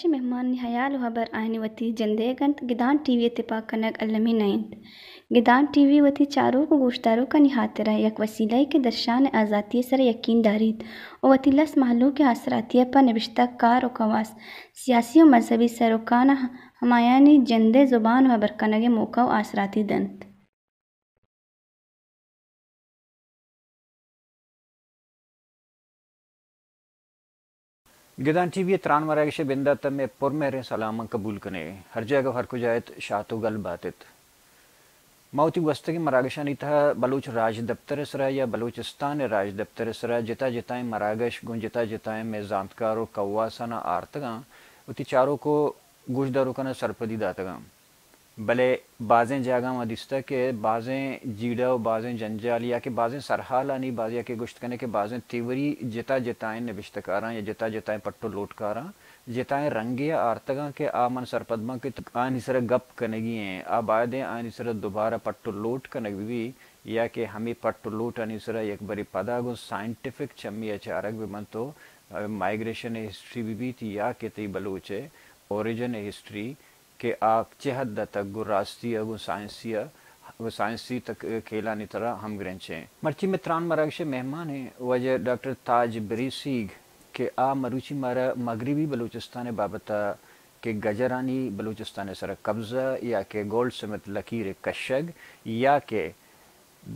مہمانانی ہیال و ہبر آیانی وتی جندئیگ انت، گدان ٹی وی ء تپاک کنگ المی نہ انت۔ گدان ٹی وی وتی چاروک و گوشداروکانی ہاترا یک وسیلہ یے کہ درشان ء آزاتی ء سرا یکین داریت و وتی لس مہلوک ء آسراتی ء پہ نبشتہ کار و کواس، سیاسی و مذہبی سروکاناں ہمایانی جندئے زبان و ہبر کنگ ء موقع و آسراتی دنت۔ گدان ٹی وی ء تران مراگش ء بندات ء مئے پرمہریں سلاماں قبول کن ئے۔ ہر جاگہ و ہر کجا ات، شات و گل بات ات۔ ما وتی گوستگیں مراگشانی تہا بلوچ راجدپتر ء سرا یا بلوچستان ء راجدپتر ء سرا جتا جتائیں مراگش گوں جتا جتائیں مئے زانتکار و کواساناں آرتگاں، وتی چاروک و گوشداروکاناں سرپدی داتگاں۔ بلے بازیں جاگہاں ما دیستگ کہ بازیں جیڑہ و بازیں جنجال یا کہ بازیں سرحالانی باز یا کہ گوشت کنے کہ بازیں تیوری جتا جتائیں نبشتہ کاراں یا جتا جتائیں پٹ و لوٹکاراں جتائیں رنگے ء آرتگاں کہ آ من سرپد باں کہ آنی سرا گپ کنگی ایں، آ بایدیں آنی سرا دوبارہ پٹ و لوٹ کنگ بہ بی یا کہ ہمے پٹ و لوٹانی سرا یک برے پدا گوں سائنٹیفک چمی ء چارگ بہ بنت و مائیگریشن ء ہسٹری بہ بیت یا کہ تئی بلوچ ء اوریجن ء ہسٹری کہ آ چہ حد ء تک گوں راستی ء گوں سائنسی ء گوں سائنسی تک کھیلانی ترا ہمگرنچ ایں۔ مرچی مئے تران مراگش ء مہمان ایں واجہ ڈاکٹر تاج بریسیگ کہ آ مروچی مارا مغربی بلوچستان ء بابت ء کہ گجرانی بلوچستان ء سر ء قبضہ یا کہ گولڈ سمتھ لکیر ء کشگ یا کہ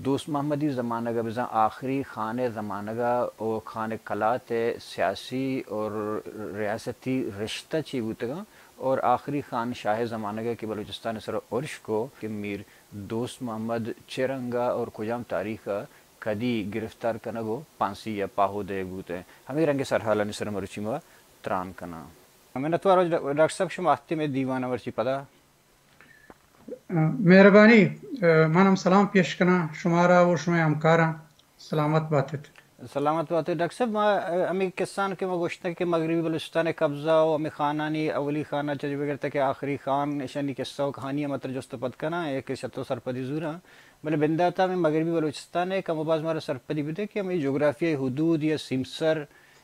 دوست محمدی زمانگ ء بزاں آخری خان ء زمانگ ء و خان قلات ء سیاسی اور ریاستی رشتہ چی بوتگاں اور آخری خان شاہ ء زمانگ ء کہ بلوچستان ء سر ء ارش کو کہ میر دوست محمد چہ رنگ ء اور کجام تاریخ ء کدی گرفتار کنگ و پھانسی ء پاہو دئیگ بوت انت۔ ہمے رنگ ء سرحالانی سر ء مروچی ما تران کناں۔ منتوار ڈاکٹر صاحب، شما ہستی مئے دیوان ء مرچی پدا۔ مہربانی، من ہم سلام پیش کناں شمارا و شمئے ہمکاراں۔ سلامت بات ات۔ سلامت بات ات۔ ڈاکٹر صاحب، ما ہمے قصہ کہ ما گوشتگ کہ مغربی بلوچستان ء قبضہ و ہمے خانانی اولی خان ء چہ بگر تک آخری خان، اشانی قصہ و کہانی ء ما ترا جست و پد کناں، اے قصہ تو سرپدی زوراں۔ بلے بندات ء ہمے مغربی بلوچستان ء کم و باز مارا سرپدی بدے کہ ہمے جغرافیائی حدود یا سیمسر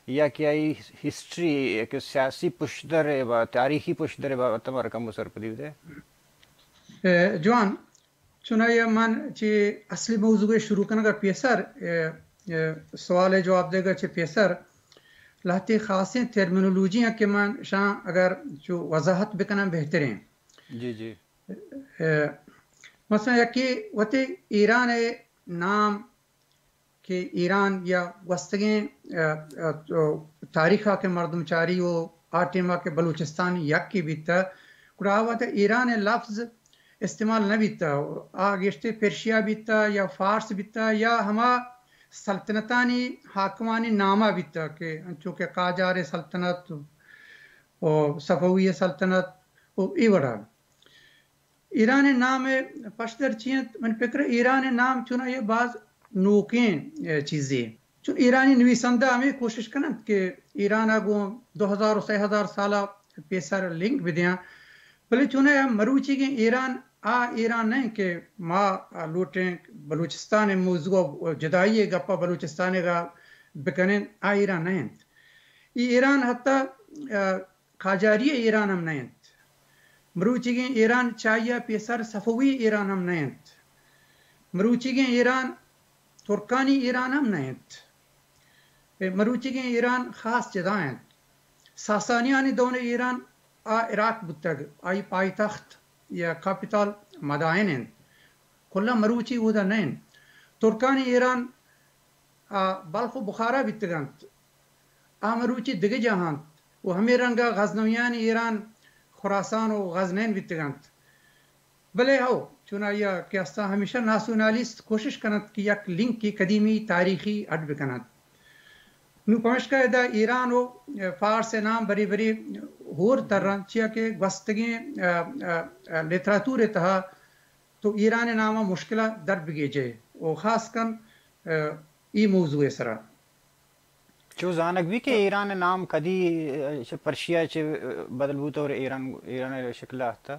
یا کہ آئی ہسٹری، یک سیاسی پشدر ء با-، تاریخی پشدر ء بابت ء مارا کمو سرپدی بدے۔ اے، جوان، چونایا من چہ اصلی موضوع ء شروع کنگ ء پیسر، اے، اے، سوال ء جواب دیگ ء چہ پیسر لہتے خاصیں ٹرمینولوجی آں کہ من شاں اگر چو وضاحت بکناں بہتریں۔ جی، جی۔ اے، مثلاً یکے وتی ایران ء نام کہ ایران یا گوستگیں، ء، ء، تاریخ ء کہ مردم چاری و آ ٹیم ء کہ بلوچستان یکے بیتہ، گڑا آ وھد ء ایران ء لفظ استعمال نہ بیتہ، آ گیشتر پرشیا بیتہ یا فارس بیتہ یا ہما سلطنتانی حاکمانی نام ء بیتہ کہ انچو کہ قاجار سلطنت و صفوی سلطنت و اے وڑا۔ ایران ء نام ء پشدر چی انت؟ من پکر ء ایران ء نام چونائی ء باز نوکیں، ء، چیزے۔ چون ایرانی نویسندہ ہمے کوشش کن انت کہ ایران ء گوں دو ہزار و سئے ہزار سال ء پیسر لنک بدیاں، بلے چونائی ء مروچیگیں ایران آ ایران نہ انت کہ ما لوٹیں بلوچستان ء موضوع ء جدائی ء گپ ء بلوچستان ء بکنیں، آ ایران نہ انت۔ ای ایران حتی، ء، قاجاری ایران ہم نہ انت۔ مروچیگیں ایران چہ آئی ء پیسر صفوی ایران ہم نہ انت۔ مروچیگیں ایران ترکانی ایران ہم نہ انت۔ اے مروچیگیں ایران خاص جدا انت۔ ساسانیانی دور ء ایران ء عراق بوتگ، آئی پائتخت یا کاپیتال مدائن انت۔ کلاں مروچی اودا نہ انت۔ ترکانی ایران ء بلخ و بخارا بیتگ انت۔ آ مروچی دگہ جاہ انت و ہمے رنگ ء غزنویانی ایران خراسان و غزنین بیتگ انت۔ بلے ہو، چونائی ء کہ استاں ہمیشہ ناسیونالیست کوشش کن انت کہ یک لنکے قدیمی تاریخی اڈ بہ کن انت۔ نوں پمشکا ادا ایران و فارس ء نام برے برے ہور تر انت، چیا کہ گوستگیں، ء، ء، ء، لتراتور ء تہا تو ایران ء نام ء مشکل ء در بگیجئے و خاص کن، ء، ای موضوع ء سرا۔ چو زانگ بی کہ ایران ء نام کدی، ء، چہ پرشیا چہ بدل بوت اور ایران، ایران ء شکل ء آتہ؟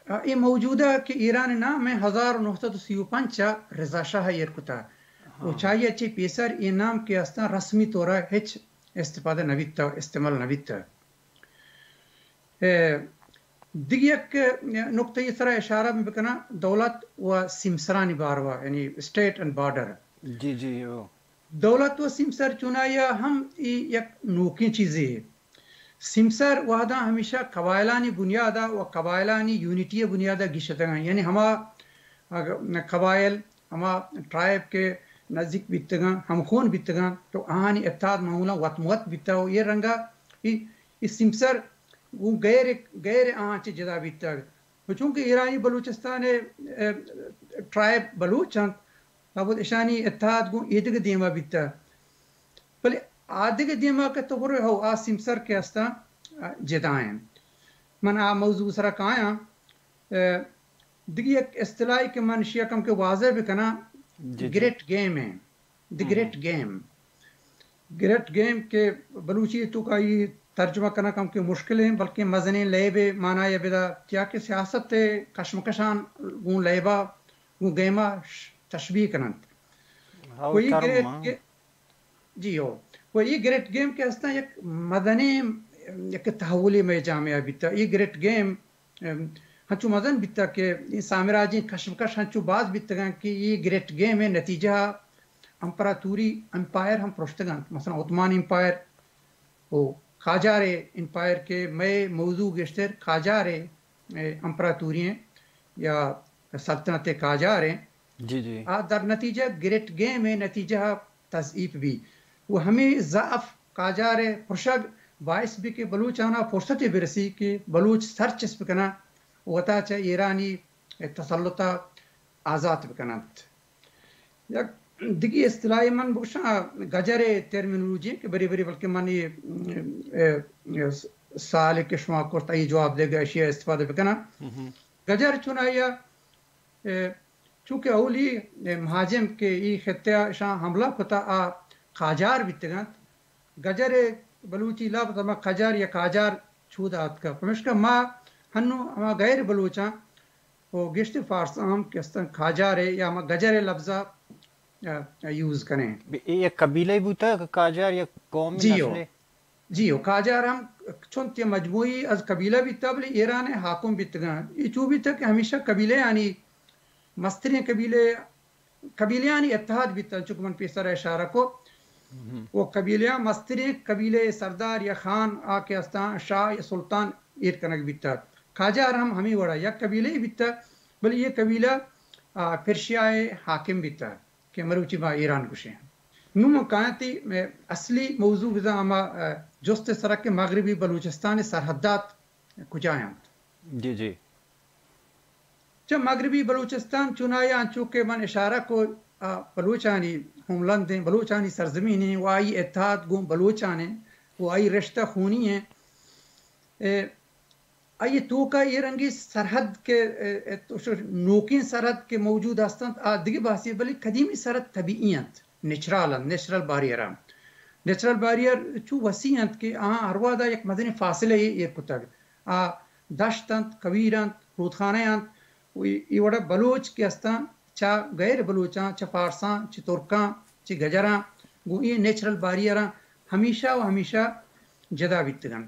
ء، اے موجودہ کہ ایران ء نام ء ہزار و نہصد و سی و پنچ ء رضا شاہ ء ایر کتہ۔ و ہاں۔ چائی ء چہ پیسر اے نام کہ استاں رسمی طور ء ہچ استفادہ نہ بیتہ، استعمال نہ بیتہ۔ اے، دگہ یک نقطہ ءِ سرا اشارہ بکناں، دولت و سیمسرانی باروا، یعنی اسٹیٹ اینڈ بارڈر۔ جی، جی، او۔ دولت و سیمسر چونایا ہم ای یک نوکیں چیزے۔ سیمسر وہداں ہمیشہ قبائلانی بنیادا و قبائلانی یونٹی بنیادا گیشتگاں، یعنی ہما اگہ قبائل، ہما ٹرائب کہ نزیک بیتگاں، ہمخون بیتگاں، تو آہانی اتحاد معمولاً وت موت بیتا و یہ رنگا ای، ای سیمسر گوں غیر، غیر آہاں چہ جدا بیتگ۔ و چونکہ ایرانی بلوچستان ءِ، اے، ٹرائب بلوچ انت، لابد اشانی اتحاد گوں ایدگہ دیما بیتہ۔ بلے آ دگہ دیما کہ تو برے ہو، آ سیمسر کہ استاں، آ، جدا انت۔ من آ موضوع سرا کایاں۔ اے، دگہ یک اصطلاحے کہ من اشیا کم کہ واضح بکناں، جی، جی۔ گریٹ گیم انت۔ The great game. Great game کہ بلوچی توکا ای ترجمہ کنگ کم کہ مشکل انت، بلکہ مزنیں لیبے معنی ءَ بدا، چیا کہ سیاست ءِ کشمکشاں گوں لیبا، گوں گیما ش-، تشبیہ کننت۔ ہاو، کوئی گریٹ گے-، جی ہو۔ و ای گریٹ گیم کہ استاں یک مزنیں یک تحولے مئے جامعہ بیتا۔ ای گریٹ گیم، ام، ہنچو مزن بیتا کہ ای سامراجی کشمکش ہنچو باز بیتگاں کہ ای گریٹ گیم ءِ نتیجہ امپراتوری، امپائر ہم پرشتگ انت، مثلاً عثمانی امپائر و قاجار امپائر کہ مئے موضوع گیشتر قاجار، اے، امپراتوری ہیں یا سلطنت قاجار ہیں۔ جی، جی۔ آ در نتیجہ گریٹ گیم ءِ نتیجہ تضعیف بی و ہمیں ضعف قاجار پرشگ باعث بی کہ بلوچانا فرصت برسی کہ بلوچ سر چست بکناں، وتا چہ ایرانی تسلط آزات بکننت۔ یک دگہ اصطلاحے من بگوشاں، گجر ءِ ٹرمینولوجی کہ بری بری، بلکہ من یہ، اے، اے، سال کہ شما کرت، ای جواب دے گا، اشیا استفادہ بکناں۔ گجر چونایا، اے، چونکہ اولی، اے، مہاجم کہ ای خطہ اشاں حملہ کتا، آ قاجار بیتگنت۔ گجر ءِ بلوچی لفظ ہما قجر یا قاجار چود آتکا۔ پمشکا ما ہنو ہما غیر بلوچاں و گیشتر فارساں ہم کہ استن قاجار ءِ یا ہما گجر ءِ لفظا، آ، یوز کنیں۔ بہ-، اے یک قبیلہ بوتا کہ قاجار یک قوم جی ہو۔ نسلے؟ جی ہو، قاجار ہم چنت یہ مجموعی از قبیلہ بیتا، بلے ایران ءِ حاکم بیتگاں۔ یہ چو بیتا کہ ہمیشہ قبیلہ یعنی مستریں قبیلے، قبیلیانی اتحاد بیتن، چونکہ من پیسر اشارہ کو۔ و قبیلیاں مستریں قبیلے سردار یا خان آ کہ استاں شاہ یا سلطان ایر کنگ بیتا۔ قاجار ہم ہمیں وڑا یک قبیلے بیتا، بلے یہ قبیلہ، آ، پرشیا ءِ حاکم بیتا کہ مروچی ما ایران گوشیں۔ نوں من کایاں تئی، اے، اصلی موضوع بزاں ہما، اے، جست سرا کہ مغربی بلوچستان ءِ سرحدات کجا انت؟ جی، جی۔ چہ مغربی بلوچستان چونایا انچو کہ من اشارہ کو، آ، بلوچانی ہوم لند ہیں، بلوچانی سرزمین ہیں، و آئی اتحاد گوں بلوچان ہیں، و آئی رشتہ خونی ہیں۔ اے، آئی توکا اے رنگی سرحد کہ، اے، اے، تو شو-، نوکیں سرحد کہ موجود ہستنت، آ دگہ بحثی، بلے قدیمی سرحد طبیعی انت، نیچرال انت، نیچرل باریئر انت۔ نیچرل باریئر چو وسیع انت کہ آہاں ہر وہدا یک مزنیں فاصلہ اے ایر کتگ۔ آ دشت انت، کویر انت، رودخانہ انت، و ای، ای وڑا بلوچ کہ استاں، چہ غیر بلوچاں، چہ فارساں، چہ ترکاں، چہ گجراں، گوں اے نیچرل باریئراں ہمیشہ و ہمیشہ جدا بیتگن۔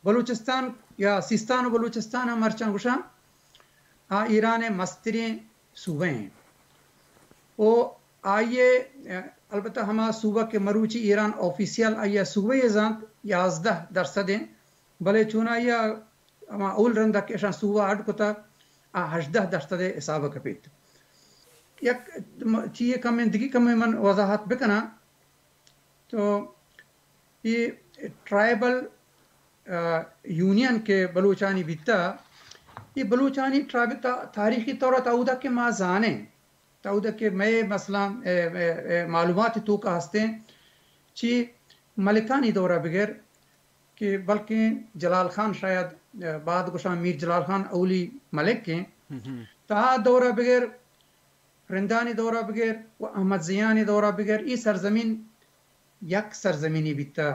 بلوچستان یا سیستان و بلوچستان ہم مرچاں گوشاں، آ ایران ءِ مستریں صوبہ ہیں۔ و آئی ءِ، البتہ ہما صوبہ کہ مروچی ایران آفیسیل آئی ءَ صوبہ ءَ زانت، یازدہ درصد ہیں، بلے چونائی ءَ ہما اول رندا کہ اشاں صوبہ اڈ کتا، آ ہژدہ درصد ءِ حساب ءَ کپیت۔ یک م-، چیئے کمیں دگی کمیں من وضاحت بکناں۔ تو اے ٹرائبل، آ، یونین کہ بلوچانی بیتا، اے بلوچانی ٹرائبل تا-، تاریخی طور ءَ تا اودا کہ ما زانیں، تا اودا کہ مئے مثلاً، اے، اے، اے، معلومات توکا ہستیں، چی ملکانی دورہ بگر کہ بلکیں جلال خان شاید، اے، بعد گوشاں میر جلال خان اولی ملک ہیں۔ تا دورہ بگر رندانی دورہ بگر و احمد زیانی دورہ بگر، ای سرزمین یک سرزمینی بیتا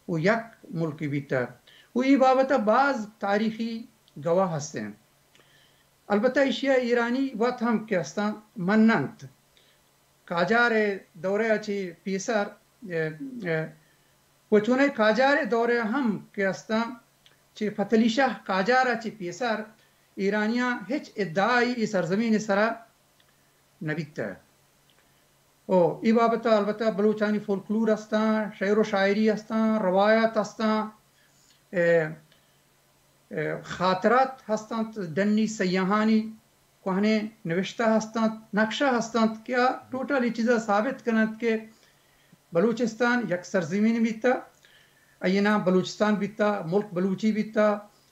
و یک ملکی بیتا و ای بابت باز تاریخی گواہ ہستیں۔ البتہ ایشیا ایرانی وت ہم کہ ہستاں مننت۔ قاجار دورہ چی پیسر، اے، اے، و چونئے قاجار دورہ ہم کہ ہستاں چہ فتح علی شاہ قاجار ءَ چہ پیسر ایرانیاں ہچ ادعائی اے سرزمین ءِ سرا نہ بیتہ۔ او اے بابت ءَ البتہ بلوچانی فولکلور ہستاں، شعر و شاعری ہستاں، روایت ہستاں، اے، اے، خاطرات ہستاں، ڈنی سیاہانی کوہنیں نوشتہ ہستاں، نقشہ ہستاں کہ آ ٹوٹل اے چیزا ثابت کننت کہ بلوچستان یک سرزمین بیتہ، آئی نام بلوچستان بیتہ، ملک بلوچی بیتہ،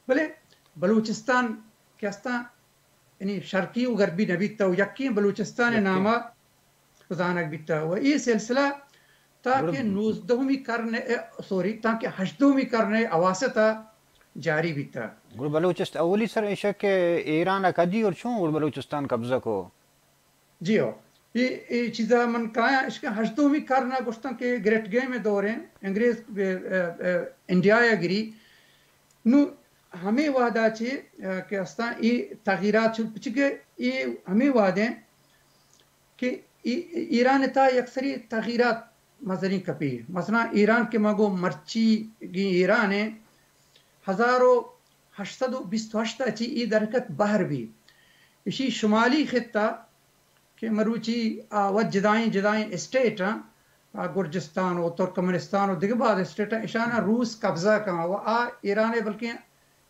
بلے بلوچستان کہ استاں یعنی شرقی و غربی نہ بیتہ و یکیں بلوچستان ءِ نام ءَ زانگ بیتہ و اے سلسلہ تاکہ نوزدہمی کرن ءِ، سوری، تاکہ ہژدہمی کرن ءِ اواسط ءَ جاری بیتہ۔ گڑا بلوچست-، اولی سر ایشہ کہ ایران ءَ کدی اور چون گڑا بلوچستان قبضہ کو؟ جی ہو، اے، اے چیزا من کایاں، اشکا ہژدہمی کرن ءَ گوشتن کہ گریٹ گیم ءِ دوریں انگریز، اے، اے، اے، انڈیا ءَ گری۔ نو ہمے وہدا چہ، اے، کہ استاں اے تغییرات شروع، پچکہ اے ہمے وہدیں کہ ای-، ایران ءِ تہا یک سری تغییرات مزنیں کپی۔ مثلاً ایران کہ ما گوں مرچیگیں ایران ءَ ہزار و ہشت سد و بیست و ہشت ءَ چہ اے درکت بہر بی۔ اشی شمالی خطہ کہ مروچی آ وت جدائیں جدائیں اسٹیٹ آں، آ گرجستان و ترکمنستان و دگہ باز اسٹیٹ آں، اشانا روس قبضہ کن و آ ایران ءِ بلکیں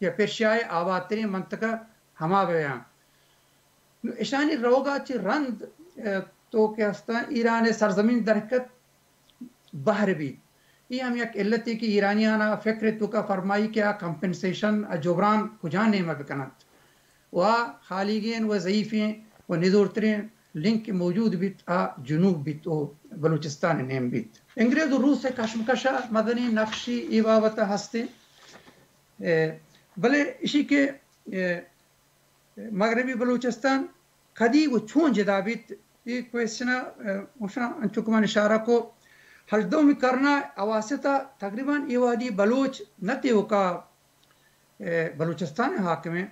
یا پرشیا ءِ آبادتریں منطقہ ہما بیاں۔ نو اشانی روگا چہ رند، اے، تو کہ ہستاں ایران ءِ سرزمین درکت بہر بیت۔ اے ہم یک علتے کہ ایرانیانا فکر ءِ توکا فرمائی کہ آ کمپنسیشن ءُ جبران کجا نیمہ بکننت و آ خالیگیں و ضعیفیں و نزورتریں لنک موجود بیت، آ جنوب بیت و بلوچستان ءِ نیم بیت۔ انگریز و روس ءِ کشمکش ءَ مزنیں نقشے اے بابت ءَ ہستیں۔ اے، بلے اشی کہ، اے، مغربی بلوچستان کدی و چون جدا بیت؟ اے کوئسچن ءَ، اے، گوشاں انچو کہ من اشارہ کو، ہژدہمی کرن ءِ اواسط ءَ تقریباً اے وہدی بلوچ نہ تیوکا، اے، بلوچستان ءِ حاکم ایں،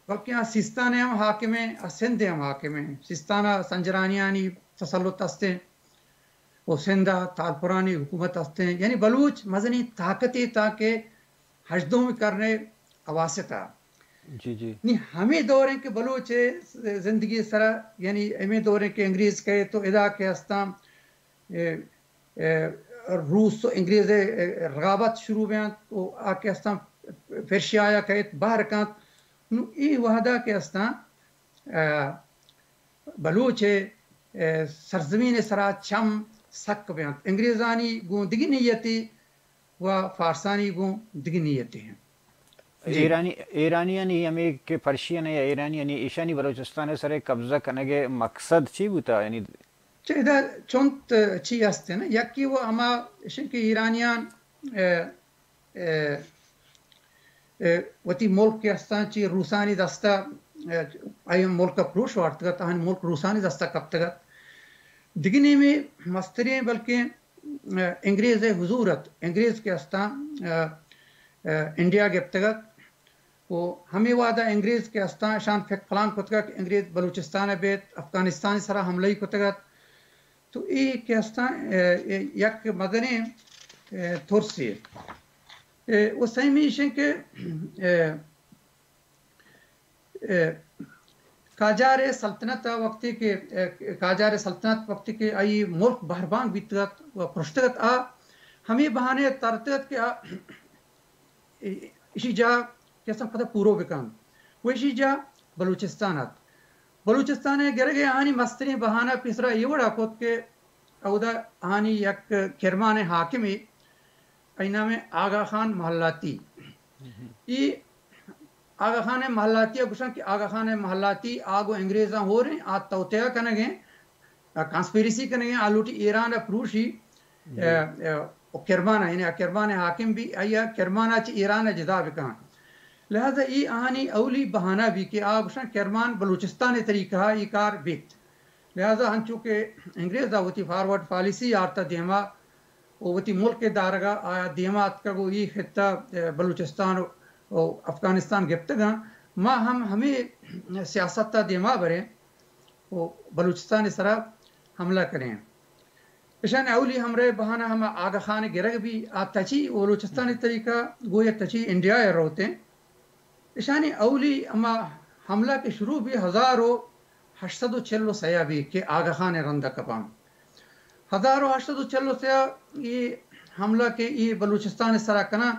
بلکیں آ سیستان ءِ ہم حاکم ایں، آ سندھ ءِ ہم حاکم ایں۔ سیستان ءَ سنجرانیانی تسلط است ایں و سندھ ءَ تالپرانی حکومت است ایں۔ یعنی بلوچ مزنیں طاقتے تاکہ ہژدہمی کرن ءِ اواسط ءَ۔ جی، جی۔ نی ہمے دور ایں کہ بلوچ ءِ زندگی ءِ سرا، یعنی ہمے دور ایں کہ انگریز کئیت و ادا کہ استاں، اے، اے، روس و انگریز ءِ، اے، رقابت شروع بیانت و آ کہ استاں پرشیا ءَ کئیت بہر کنت۔ نو اے وہدا کہ استاں، اے، بلوچ ءِ، اے، سرزمین ءِ سرا چم سک بیانت۔ انگریزانی گوں دگہ نیتے و فارسانی گوں دگہ نیتے ہیں۔ جی۔ ایرانی، ایرانیانی ہمے کہ پرشین یا ایرانیانی ایشانی بلوچستان ءِ سر ءَ قبضہ کنگ ءِ مقصد چی بوتا؟ یعنی چہ ادا چنت چی ہستیں نا؟ یکی و ہما اشیں کہ ایرانیان، اے، اے، اے، وتی ملک کہ استاں چی روسانی دستا، اے، آئی ملک ءَ پروش وارتگ ات، آہانی ملک روسانی دستا کپتگ ات۔ دگہ نیمے مستریں بلکیں، اے، انگریز ءِ حضور ات، انگریز کہ استاں، اے، اے، انڈیا گپتگ ات۔ و ہمے وہدا انگریز کہ استاں اشان فک پلان کتگ کہ انگریز بلوچستان ءَ بیت، افغانستان ءِ سرا حملہ ای کتگ ات۔ تو اے کہ استاں، اے، اے یک مزنیں، اے، ترسے۔ اے، و سیمی ایشیں کہ، اے، اے، قاجار ءِ سلطنت ءَ وقتی کہ، اے، قاجار ءِ سلطنت وقتی کہ آئی ملک بہربانگ بیتگ ات و پرشتگ ات، آ ہمے بہانے ءَ ترتگ ات کہ آ ایشی جاہ کہ استاں پدا پورو بکن۔ و ایشی جاہ بلوچستان ات۔ بلوچستان ءِ گرگ ءِ آہانی مستریں بہانہ پیسرا اے وڑا کت کہ اودا آہانی یک کرمان ءِ حاکمے، آئی نام ءَ آغا خان محلاتی۔ اے آغا خان محلاتی ءَ گوشاں کہ آغا خان محلاتی آ گوں انگریزاں ہوریں، آ توطئہ کنگیں، کانسپیریسی کنگیں، آ لوٹی ایران ءَ پروشی، جی۔ اے، اے، و کرمان ءَ، یعنی آ کرمان ءِ حاکم بی، آئی ءَ کرمان ءَ چہ ایران ءَ جدا بکن۔ لہذا اے آہانی اولی بہانہ بی کہ آ گوشاں کرمان بلوچستان ءِ طریقہ ءَ اے کار بیت۔ لہذا انچو کہ انگریز ءَ وتی فارورڈ پالیسی آرتا دیما و وتی ملک ءِ دارگ ءَ آیا دیما اتکگ و اے خطہ، اے، بلوچستان و، و افغانستان گپتگاں، ما ہم ہمے سیاست ءَ دیما بریں و بلوچستان ءِ سرا حملہ کنیں۔ اشانی اولی ہمراہ بہانہ ہما آگا خان گرگ بی، آ تچی بلوچستان طریقہ گویا تچی انڈیا ء روتیں۔ اشانی اولی ہما حملہ کہ شروع بی ہزار و ہشت سد و چل و سیا بی کہ آگا خان رند کپاں۔ ہزار و ہشت سد و چل و سیا یہ حملہ کہ یہ بلوچستان سرا کناں،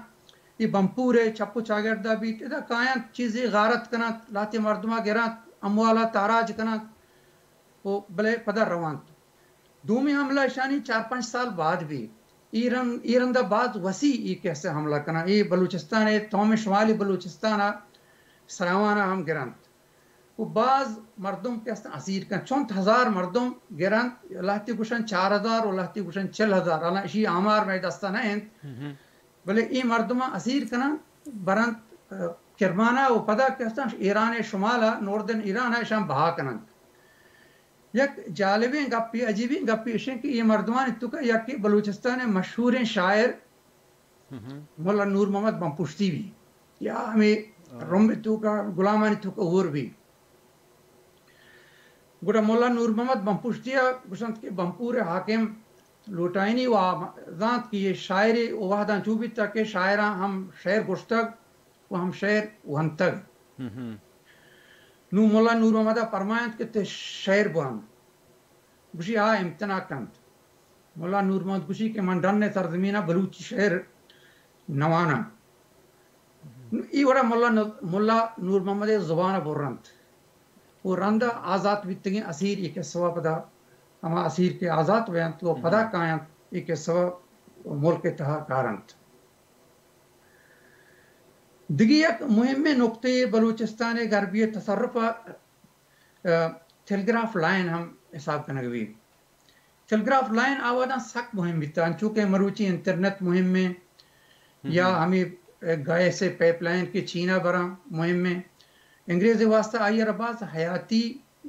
یہ بمپور چپ و چاگردا بیت، ادا کاینت چیزی غارت کننت، لاتی مردما گرنت، اموالا تاراج کننت و بلے پدا روانت۔ دومی حملہ اشانی چار پنچ سال بعد بی۔ ایران، ایران دا باز وسیع ای کیسے حملہ کناں۔ ای بلوچستان ء، تمام شمالی بلوچستان ء سراوان ء ہم گرنت۔ و باز مردم کہ استن اسیر کن، چنت ہزار مردم گرنت، لہتی گوشن چار ہزار و لہتی گوشن چل ہزار، الان اشی آمار مئے دستا نہ انت۔ بلے ای مردماں اسیر کننت، برنت، اه، کرمانا و پدا کہ استن ایران شمالا، نوردن ایران اشان بہا کننت۔ یک جالبیں گپے، عجیبیں گپے ایش انت کہ اے مردمانی توکا یکے بلوچستان ء مشہوریں شاعر ملا نور محمد بمپشتی بی، یا ہمے رمب توکا، غلامانی توکا ہور بی۔ گڑا ملا نور محمد بمپشتی ء گوشنت کہ بمپور ء حاکم لوٹائینی و آ زانت کہ یہ شاعرے و وہداں چو بیتا کہ شاعراں ہم شعر گوشتگ و ہم شعر ونتگ۔ نوں ملا نور محمد ء پرمائنت کہ تے شعر بوان۔ گوشی آ امتناع کنت۔ ملا نور محمد گوشی کہ من ڈن ء سرزمین ء بلوچی شعر نواناں۔ نوں ای وڑا ملا ن-، ملا نور محمد ء زبان ء برنت۔ و رند ء آزات بیتگیں اسیر ای قصہ ء پدا ہما اسیر کہ آزات بینت و پدا کاینت ای قصہ ء ملک ء تہا کارنت۔ دگہ یک مہمیں نقطہ بلوچستان ء غربی ء تصرف ء، ء، تلگراف لائن ہم حساب کنگ بیت۔ تلگراف لائن آواداں سک مہم بیتا، انچو کہ مروچی انٹرنیٹ مہم ہے یا ہمیں، ء، گیس ء پائپ لائن کہ چینا براں مہم ہے۔ انگریز ء واسطہ آئی ء را باز حیاتی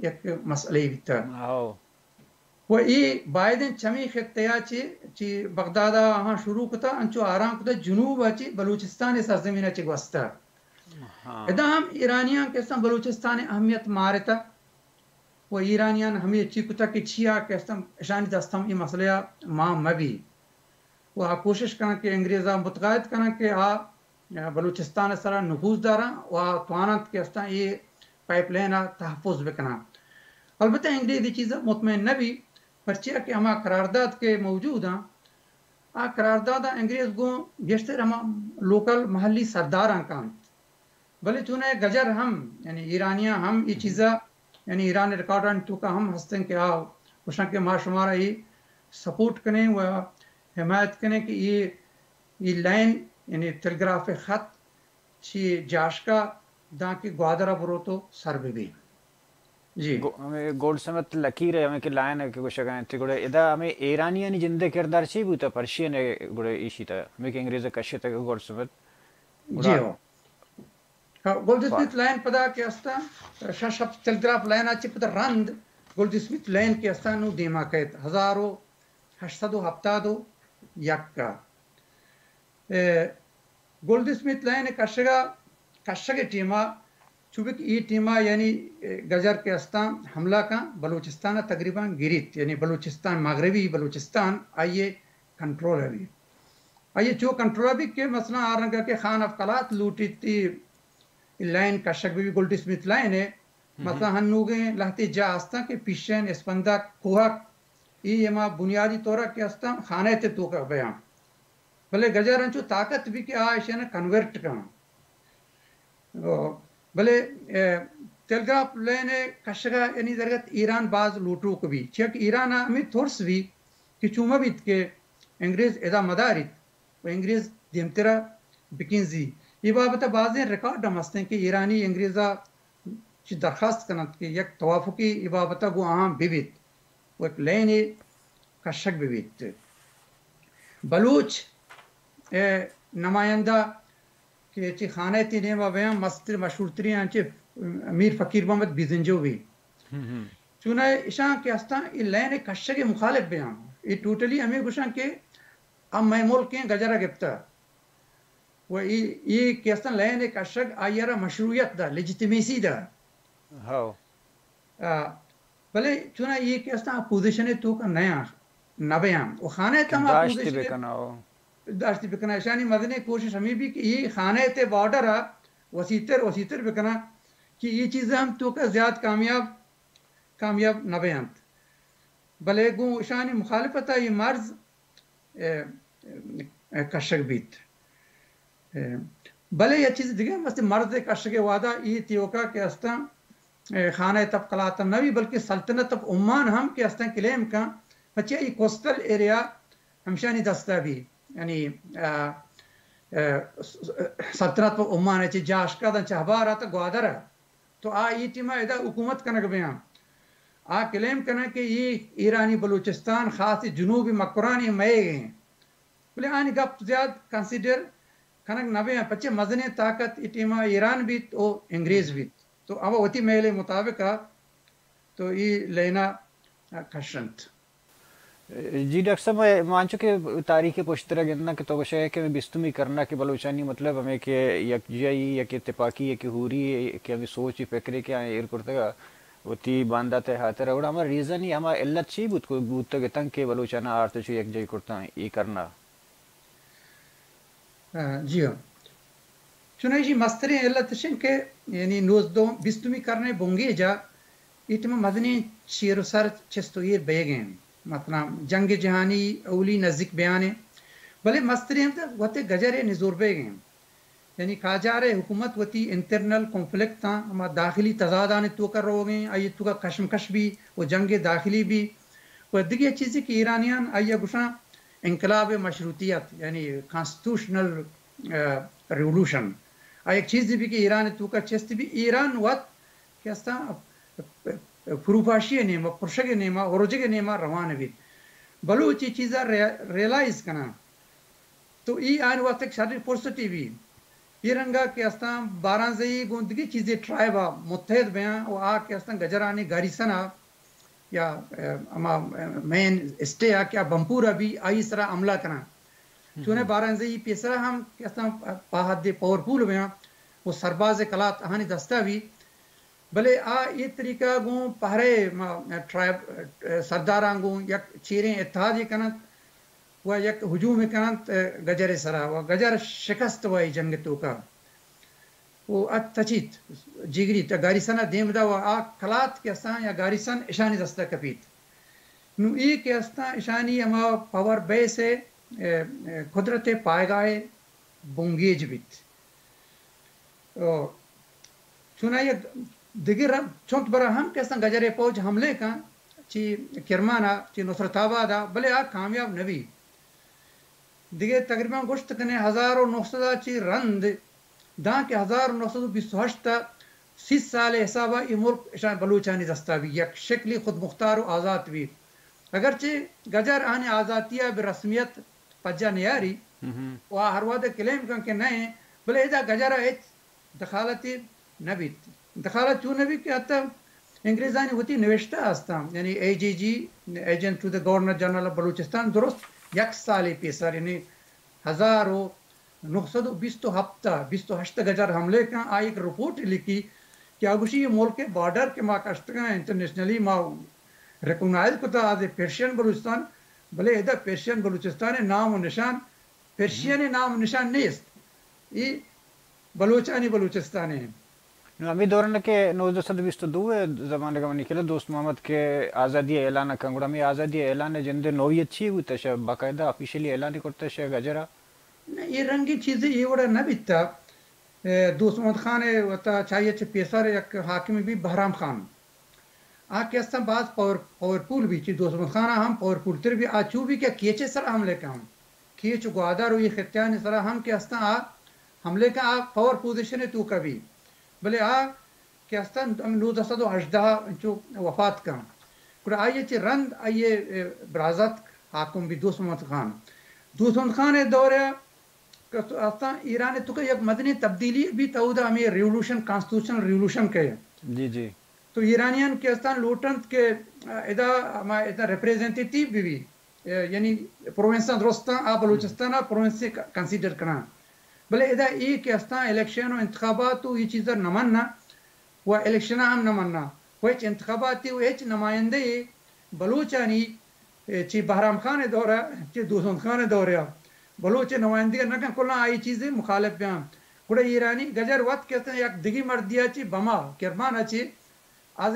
یک مسئلہ بیتا۔ و اے بائدیں چمی خطہ ء چہ، چہ بغداد ء آہاں شروع کتا، انچو آرام کتا، جنوب ء چہ بلوچستان ء سرزمین ء چہ گوستا۔ ادا ہم ایرانیاں کہ استاں بلوچستان ء اہمیت مارتا و ایرانیاں ہمے چی کتا کہ چیا کہ استاں اشانی دست ہم اے مسئلہ ء مان مہ بی و آ کوشش کناں کہ انگریزاں متقاعد کناں کہ آ بلوچستان ء سرا نفوذ داراں و آ تواننت کہ استاں اے پائپ لائن ء تحفظ بکناں۔ البتہ انگریز اے چیز ء مطمئن نہ بی، پرچیا کہ ہما قرارداد کہ موجود آں، آ قرارداد ء انگریز گوں گیشتر ہما لوکل محلی سرداراں کنت۔ بلے چوناہا گجر ہم، یعنی ایرانیاں ہم اے چیزا، یعنی ایران ریکارڈانی توکا ہم ہستن کہ آ گوشن کہ ما شمارا اے سپورٹ کنیں و حمایت کنیں کہ اے، اے لائن، یعنی تلگراف خط چی جاشکا داں کہ گوادر ء بروت و سر بہ بی۔ جی۔ گو-، ہمے گولڈ سمتھ لکیر ء ہمے کہ لائن ء کہ گوشگ ء انت، گڑا ادا ہمے ایرانیانی جند ء کردار چی بوتہ؟ پرشین ء گڑا ایشی تہ ہمے کہ انگریز ء کشتگ گولڈ سمتھ۔ جی ہو۔ ہاں، گولڈ سمتھ لائن پدا کہ استاں، شش ہپت تلگراف لائن ء چہ پدا رند گولڈ سمتھ لائن کہ استاں نوں دیما کئیت، ہزار و ہشت سد و ہپتاد و یک ء۔ اے، گولڈ سمتھ لائن ء کشگ ء، کشگ ء ٹیم ء، چوبک ای ٹیم ء یعنی، اے، گجر کہ استاں حملہ کن بلوچستان ء تقریباً گریت، یعنی بلوچستان، مغربی بلوچستان آئی ء کنٹرول ء بیت۔ آئی ء چو کنٹرول ء بیت کہ مثلاً آ رنگ ء کہ خان آف قلات لوٹیت تی لائن کشگ بہ بیت گولڈ سمتھ لائن ء، مثلاً ہنوگیں لہتے جاہ استاں کہ پیشین، اسپندک، کوہک، ای ہما بنیادی طور ء کہ استاں خانہ ء توک ء بیاں۔ بلے گجر انچو طاقت بی کہ آ ایشاں کنورٹ کن۔ او، بلے، اے، تلگراف لین ء کشگ ء یعنی درگت ایران باز لوٹوک بی، چیا کہ ایران ء ہمے ترس بی کہ چو مہ بیت کہ انگریز ادا مداریت و انگریز دیمترا بکنزی۔ اے بابت ء بازیں ریکارڈ ہم ہستیں کہ ایرانی انگریز ء چی درخواست کننت کہ یک توافقے اے بابت ء گوں آہاں بہ بیت و یک لائنے کشگ بہ بیت۔ بلوچ ء نمائندہ کہ چہ خانہ تی نیما بیاں مستر مشہور ترین آں چہ میر فقیر محمد بیزنجو بی۔ چوناہا اشاں کہ استاں اے لائن کشگ مخالف بیاں، اے ٹوٹلی ہمیں گوشاں کہ ہم مئے ملک ہیں گجرا گپتا۔ و ای، ای کہ استاں لائن کشگ آئی را مشروعیت دا، لیجیٹیمیسی دا۔ ہاؤ۔ آ، بلے چونا ای کہ استاں اپوزیشن توکا نیاں۔ نہ بیاں و خانہ ءِ تہا ہما داشت پوزیشن بکناں، او۔ داشت بکناں۔ اشانی مزنیں کوشش ہمے بی کہ اے خانہ ءِ تہ بارڈر ءَ وسیع تر، وسیع تر بکناں کہ اے چیز ہم توکا زیات کامیاب، کامیاب نہ بیاں۔ بلے گوں اشانی مخالفت ءَ اے مرز، اے، اے، کشگ بیت۔ اے، بلے یک چیز دگہ ہم است، مرز ءِ کشگ ءِ وہدا اے تیوکا کہ استاں، اے، خانہ تب قلات ہم نہ بی، بلکہ سلطنت آف عمان ہم کہ استاں کلیم کن، پچے اے کوسٹل ایریا ہمشانی دستا بی، یعنی، آ، آ، سلطنت آف عمان ءَ چہ جاشکا داں چہبار ءَ تا گوادر ءَ۔ تو آ اے ٹیما ادا حکومت کنگ بیاں۔ آ کلیم کناں کہ اے ایرانی بلوچستان، خاص جنوبی مکرانی مئیگ ایں۔ بلے آنی گپ زیات کنسیڈر کنگ نہ بیاں، پچے مزنیں طاقت اے ٹیما ایران بیت و انگریز بیت۔ تو ہما وتی میل مطابق ءَ تو اے لینا کشنت۔ جی ڈاکٹر صاحب، ما انچو کہ تاریخ ءِ پشترا گنداں کہ تو گوشئے کہ ہمے بیستمی کرنا کہ بلوچانی مطلب ہمے کہ یکجائی، یک اتفاقی، یک ہوری، کہ ہمے سوچ فکرے کہ آیاں ایر کرتگا وتی باندات ءِ ہاترا، گڑا ہما ریزن ءِ ہما علت چی بوت، بوتگ اتنت کہ بلوچانا آرت چو یکجائی کرتاں اے کرنا؟ آ، جی ہاں۔ چونائشی مستریں علت اش انت کہ یعنی نوزدہ، بیستمی کرن ءِ بنگیج ءَ اے ٹیما مزنیں چیر و سر چست و ایر بیگ ءَ انت۔ مثلاً جنگ جہانی اولی نزیک بیان انت، بلے مستریں علت وت گجر ءِ نزور بیگ ءَ انت۔ یعنی قاجار ءِ حکومت وتی انٹرنل کنفلکٹاں، ہما داخلی تضادانی توکا روگ ءَ انت، آئی توکا کشمکش بی و جنگ داخلی بی و دگہ چیزے کہ ایرانیان آئی ءَ گوشاں انقلاب مشروطیت، یعنی کانسٹیٹیوشنل، آ، ریولوشن۔ آ یک چیزے بی کہ ایران توکا چست بی، ایران وت کہ استاں فروپاشی ءِ نیما، پرشگ ءِ نیما، ہرجگ ءِ نیما روان بیت۔ بلوچ اے چیزا ری-، ریئلائز کناں۔ تو اے آیانی واسطہ یک شریں فرصتے بی۔ اے رنگا کہ استاں بارانزئی گوں دگہ چیزے ٹرائبا متحد بیاں و آ کہ استاں گجرانی گاریسنا یا، اے، ہما، اے، مین اسٹے آ کہ آ بمپورا بی، آئی سرا حملہ کناں۔ چونیں بارانزئی پیسرا ہم کہ استاں پہ حد پاورفل بیاں و سرباز کلات آہانی دستا بی۔ بلے آ اے طریقہ گوں پہرے ما ٹرائب، سرداراں گوں یک چیریں اتحادے کننت و یک ہجومے کننت گجر ءِ سرا و گجر شکست و اے جنگ ءِ توکا و ات تچیت، جیگریت، گاریسن ءَ دیم دا و آ کلات کہ استاں یا گاریسن اشانی دستا کپیت۔ نوں اے کہ استاں اشانی ہما پاور بیس ءِ، اے، اے، قدرت ءِ پائگاہ ءِ بنگیج بیت۔ او، چونائی دگہ رم-، چنت برا ہم کہ استاں گجر ءِ پوج حملے کن، چی کرمان ءَ، چی نصرت آباد ءَ، بلے آ کامیاب نہ بی۔ دگہ تقریباً گوشت کنے ہزار و نو سد ءَ چی رند، داں کہ ہزار و نو سد و بیست و ہشت ءَ سی سال ءِ حساب ءَ اے ملک اشان بلوچانی دستا بی، یک شکلی خود مختار و آزات بی۔ اگرچہ گجر آنی آزاتی ءَ بہ رسمیت پجا نیاری، و آ ہر وہد ءَ کلیم کن کہ نئے، بلے ادا گجر ءَ ہچ دخالتے نہ بیت۔ دخالت چون نہ بیت کہ حتی انگریزانی وتی نوشتہ ہستاں، یعنی A G G, agent to the governor general of Balochistan, درست یک سالے پیسر، یعنی ہزار و نو سد و بیست و ہپت ءَ، بیست و ہشت ءَ گجر حملے کن، آ یک رپورٹ لکھی کہ آ گوشی اے ملک ءِ بارڈر کہ ما کشتگاں انٹرنیشنلی ما ریکگنائز کتا از اے پرشین بلوچستان، بلے ادا پرشین بلوچستان ءِ نام و نشان، پرشین ءِ نام و نشان نیست۔ اے بلوچانی بلوچستان ءِ۔ نوں ہمے دوران کہ نوزدہ سد بیست و دو ءِ زمانگ ءَ منی خیال ءَ دوست محمد کہ آزادی ءِ اعلان ءَ کن، گڑا ہمے آزادی ءِ اعلان ءِ جند ءِ نوعیت چی بوت؟ شہ باقاعدہ آفیشلی اعلان کرتہ شہ گجر ءَ؟ نہ، اے رنگیں چیزے اے وڑا نہ بیتا۔ اے، دوست محمد خان ءِ وتا چاہیے چہ پیسر یک حاکمے بی بہرام خان۔ آ کہ استاں باز پاور، پاورفل بی، چی دوست محمد خان ءَ ہم پاورفل تر بی، آ چو بی کہ کیچ ءِ سرا حملے کن۔ کیچ و گوادر و اے خطیانی سرا ہم کہ استاں آ حملے کن، آ پاور پوزیشن ءِ توکا بی۔ بلے آ کہ استاں ہم نوزدہ سد و ہژدہ انچو وفات کن۔ گڑا آئی ءَ چہ رند آئی ءِ، اے، برازاتک حاکم بی دوست محمد خان۔ دوست محمد خان ءِ دور ءَ کہ استاں ایران ءِ توکا یک مزنیں تبدیلی بیت، اودا ہمے ریولوشن، کانسٹیٹیوشنل ریولوشن کئے۔ جی، جی۔ تو ایرانیان کہ استاں لوٹنت کہ ادا ہما ادا ریپریزنٹیٹیو بہ بی، یعنی پروونساں درستاں آ بلوچستان ءَ پروونسے کنسیڈر کناں۔ بلے ادا اے کہ استاں الیکشن و انتخابات و اے چیزا نہ مننا و الیکشن ہم نہ مننا و ہچ انتخاباتی و ہچ نمائندہ بلوچانی اے، چی بہرام خان ءِ دور ءَ، چی دوسمند خان ءِ دور ءَ، بلوچ ءِ نمائندگی نہ کن، کلاں آئی چیزے مخالف بیاں۔ گڑا ایرانی گجر وت کہ استاں یک دگی مردیا چی بما کرمان ءَ چی از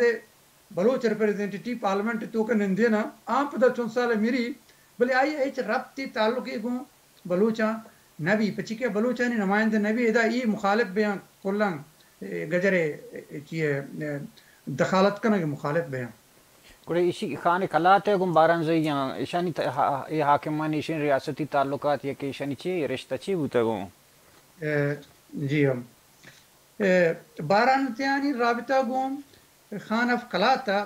بلوچ ریپریزنٹیٹیو پارلیمنٹ توک ءَ نندین ءَ، آ پدا چون سال مری، بلے آئی ءَ ہچ ربطی تعلقی گوں بلوچاں نہ بی، پچی کہ بلوچانی نمائندہ نہ بی، ادا ای مخالف بیاں کلاں، اے، گجر ءِ، اے، چی ءِ، اے، دخالت کنگ ءِ مخالف بیاں۔ گڑا ایشی خان کلات ءِ گوں بارانزئی آں، ایشانی ت-، ہا-، اے حاکمانی ایشانی ریاستی تعلقات یا کہ ایشانی چی رشتہ چی بوتگ اوں؟ اے، جی ہم۔ اے، بارانزیانی رابطہ گوں خان آف کلات ءَ،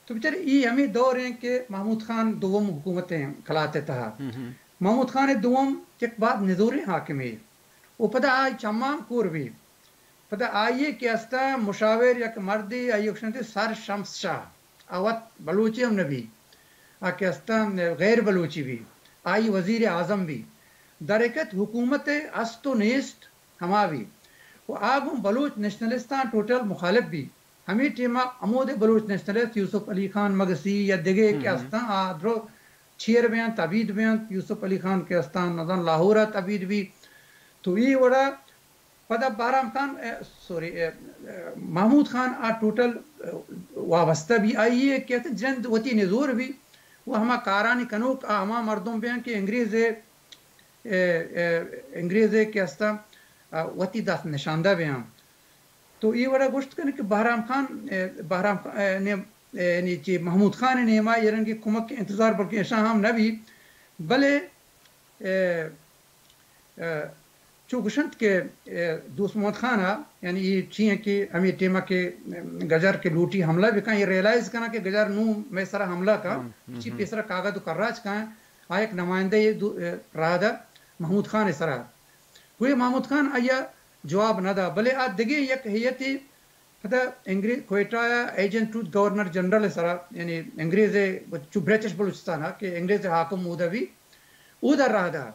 تو بچار ای ہمے دور ایں کہ محمود خان دوم حکومت ایں کلات ءِ تہا۔ ہم ہم۔ محمود خان دوم یک باز نزوریں حاکمے و پدا آئی چماں کور بی۔ پدا آئی ءَ کہ استاں مشاور یک مردے، آئی ءَ گوشنت سر شمس شاہ، آ وت بلوچے ہم نہ بی، آ کہ استاں غیر بلوچی بی، آئی وزیر اعظم بی، در حقیقت حکومت ءِ است و نیست ہما بی و آ گوں بلوچ نیشنلستاں ٹوٹل مخالف بی۔ ہمے ٹیما ہمودے بلوچ نیشنلسٹ یوسف علی خان مگسی یا دگہ کہ استاں، آ درو چیر بیاں، تبید بیاں، یوسف علی خان کہ استاں نزان لاہور ءَ تبید بی۔ تو ای وڑا پدا بہرام خان، اے، سوری، اے، اے، محمود خان آ ٹوٹل، اے، وابستہ بی، آئی ءَ کہ جند وتی نزور بی و ہما کارانی کنوک آ ہما مردم بیاں کہ انگریز ءِ، اے، اے، انگریز ءِ کہ استاں، آ، وتی دست نشاندہ بیاں۔ تو ای وڑا گوشت کن کہ بہرام خان، اے، بہرام خان، اے، نے-، اے، یعنی چی محمود خان ءِ نیما یہ رنگی کمک انتظار بلکہ اشاں ہم نہ بی، بلے اے، اے، چو گوشنت کہ، اے، دوست محمد خان ءَ، یعنی اے چی ایں کہ ہمے ٹیما کہ، اے، گجر کہ لوٹی حملہ بکن، اے ریئلائز کنا کہ گجر نوں مئے سرا حملہ کن، ہم، ہم، چی ہم۔ پیسرا کاغذ و کراچ کن، آ یک نمائندہ اے دو-، اے، راہ دا محمود خان ءِ سرا۔ گویا محمود خان آئی ءَ جواب نہ دا، بلے آ دگہ یک ہیئتے پدا انگریز کوئٹہ ءَ ایجنٹ بوت گورنر جنرل ءِ سرا، یعنی انگریز ءِ چو برٹش بلوچستان ءَ کہ انگریز ءِ حاکم اودا بی، اودا راہ دا۔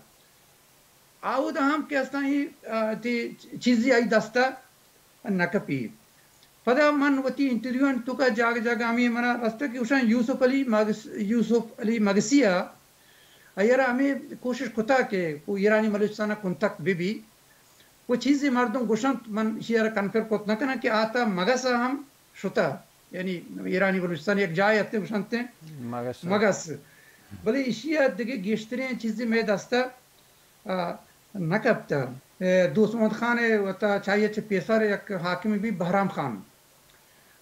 آ اودا ہم کہ استاں ای، آ، تی چیزی آئی دستا نہ کپی۔ پدا من وتی انٹرویو انت توکا جاگہ جاگہ ہمے منا رستہ کہ گوشاں یوسف علی مگس-، یوسف علی مگسی ءَ آئی ءَ را ہمے کوشش کتا کہ او ایرانی بلوچستان ءَ کنتک بہ بی۔ و چیزے مردم گوشنت، من ایشی ءَ را کنفرم کت نہ کناں کہ آ تا مگس ءَ ہم شتہ، یعنی ایرانی بلوچستان یک جاہے ہستے گوشنت مگس۔ مگس۔ بلے ایشی ءَ دگہ گیشتریں چیزے مئے دست ءَ، آ، نہ کپتہ۔ اے، دوست محمد خان ءِ وتا چاہیے چہ پیسر یک حاکمے بی بہرام خان۔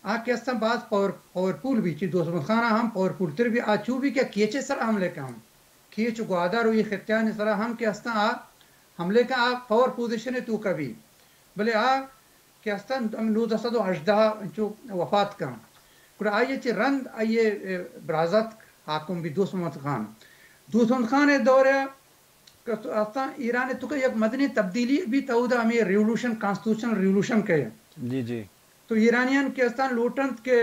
آ کہ استاں باز پاور، پاورفل بی، چی دوست محمد خان ءَ ہم پاورفل تر بی، آ چو بی کہ کیچ ءِ سرا حملے کن، کیچ و گوادر و اے خطیانی سرا ہم کہ استاں آ حملے کن، آ پاور پوزیشن ءِ توکا بی، بلے آ کہ استاں ہم نوزدہ سد و ہژدہ انچو وفات کن۔ گڑا آئی ءَ چہ رند آئی ءِ، اے، برازاتک حاکم بی دوست محمد خان۔ دوست محمد خان ءِ دور ءَ کہ استاں ایران ءِ توکا یک مزنیں تبدیلی بیت، اودا ہمے ریولوشن، کانسٹیٹیوشنل ریولوشن کئے۔ جی، جی۔ تو ایرانیان کہ استاں لوٹنت کہ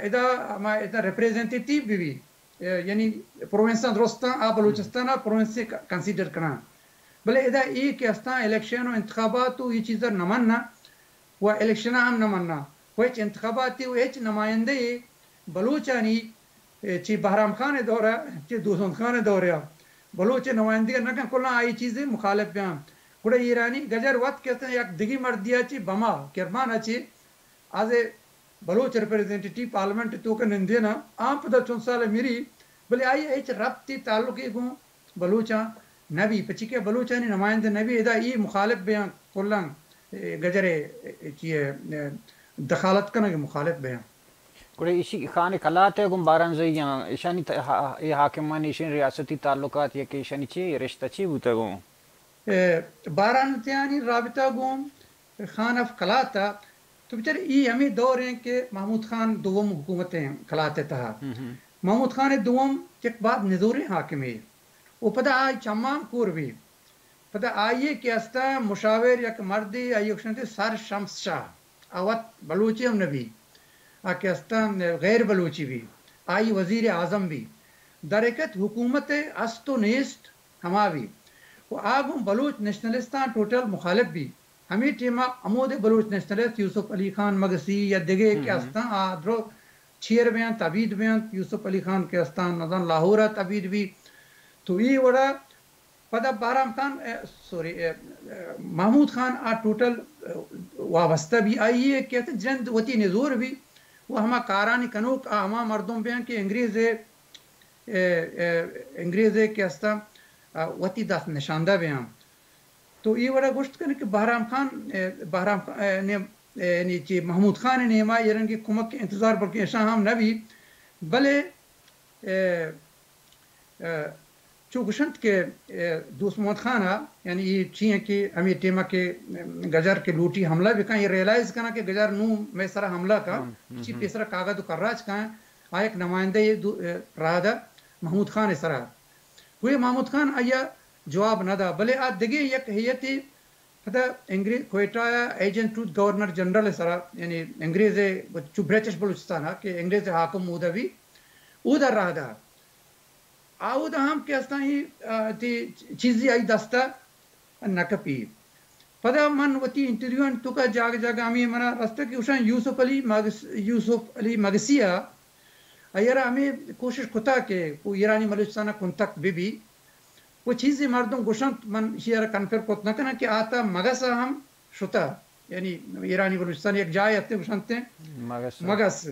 ادا ہما ادا ریپریزنٹیٹیو بہ بی، اے، یعنی پروونساں درستاں آ بلوچستان ءَ پروونسے ک-، کنسیڈر کناں۔ بلے ادا اے کہ استاں الیکشن و انتخابات و اے چیزا نہ مننا و الیکشن ہم نہ مننا و ہچ انتخاباتی و ہچ نمائندہ بلوچانی، اے، چی بہرام خان ءِ دور ءَ، چی دوسمند خان ءِ دور ءَ بلوچ ءِ نمائندگی نہ کن، کلاں آئی چیزے مخالف بیاں۔ گڑا ایرانی گجر وت کہ استاں یک دگی مردیا چی بما کرمان ءَ چی از بلوچ ریپریزنٹیٹیو پارلیمنٹ توک ءَ نندین ءَ، آ پدا چون سال ءَ مری، بلے آئی ءَ ہچ ربطی تعلقی گوں بلوچاں نہ بی، پچی کہ بلوچانی نمائندہ نہ بی، ادا ای مخالف بیاں کلاں، اے، گجر ءِ، اے، چی ءِ، اے، دخالت کنگ ءِ مخالف بیاں۔ گڑا ایشی خان کلات ءَ گوں بارانزئی آں، ایشانی ت-، ہا-، اے حاکمانی ایشانی ریاستی تعلقات یا کہ ایشانی چی رشتہ چی بوتگ اوں؟ اے، بارانزیانی رابطہ گوں خان آف کلات ءَ، تو بچار ای ہمے دور ایں کہ محمود خان دوم حکومت ایں کلات ءِ تہا۔ ہم ہم۔ محمود خان دوم یک باز نزوریں حاکمے و پدا آئی چماں کور بی۔ پدا آئی ءَ کہ استاں مشاور یک مردے، آئی ءَ گوشنت سر شمس شاہ، آ وت بلوچے ہم نہ بی، آ کہ استاں غیر بلوچی بی، آئی وزیر اعظم بی۔ در حقیقت حکومت ءِ است و نیست ہما بی۔ و آ گوں بلوچ نیشنلستاں ٹوٹل مخالف بی۔ ہمے ٹیما ہمودے بلوچ نیشنلسٹ یوسف علی خان مگسی یا دگہ کہ ہم ہم۔ استاں، آ درو چیر بیاں، تبید بیاں، یوسف علی خان کہ استان نزان لاہور ءَ تبید بی۔ تو ای وڑا پدا بہرام خان، اے، سوری، اے، اے، محمود خان آ ٹوٹل، اے، وابستہ بی، آئی ءَ کہ جند وتی نزور بی و ہما کارانی کنوک آ ہما مردم بیاں کہ انگریز ءِ، اے، اے، انگریز ءِ کہ استاں، آ، وتی دست نشاندہ بیاں۔ تو ای وڑا گوشت کن کہ بہرام خان، اے، بہرام خان، اے، نے، اے، یعنی چی محمود خان ءِ نیما یہ رنگی کمک انتظار بلکہ اشاں ہم نہ بی، بلے، اے، اے، چو گوشنت کہ، اے، دوست محمد خان ءَ، یعنی یہ چی ہیں کہ ہمیں ٹیما کہ، اے، گجر کے لوٹی حملہ بکن، یہ ریئلائز کنا کہ گجر نو میں سرا حملہ کا، ہم، ہم، چی ہم۔ پیسرا کاغذ و کراچ کا، آ ایک نمائندہ یہ دو، اے، راہ دا محمود خان ءِ سرا۔ گویا محمود خان آیا جواب نہ دا، بلے آ دگہ یک ہیئتے پدا انگریز کوئٹہ ءَ ایجنٹ بوت گورنر جنرل ءِ سرا، یعنی انگریز ءِ چو برٹش بلوچستان ءَ کہ انگریز ءِ حاکم اودا بی، اودا راہ دا۔ آ اودا ہم کہ استاں ای، آ، تی چیزی آئی دستا نہ کپی۔ پدا من وتی انٹرویو انت تو کا جاگہ جاگہ ہمیں منا رستہ کہ اشاں یوسف علی مگس-، یوسف علی مگسی ءَ ایرا ہمیں کوشش کتا کہ وہ ایرانی بلوچستان ءَ کنتک بہ بی۔ وہ چیزی مردم گوشنت، من ایشی ءَ را کنفرم کت نہ کناں کہ آتا مگس ءَ ہم شتا، یعنی ایرانی بلوچستان یک جاہے ہستے گوشنت مگس۔ مگس۔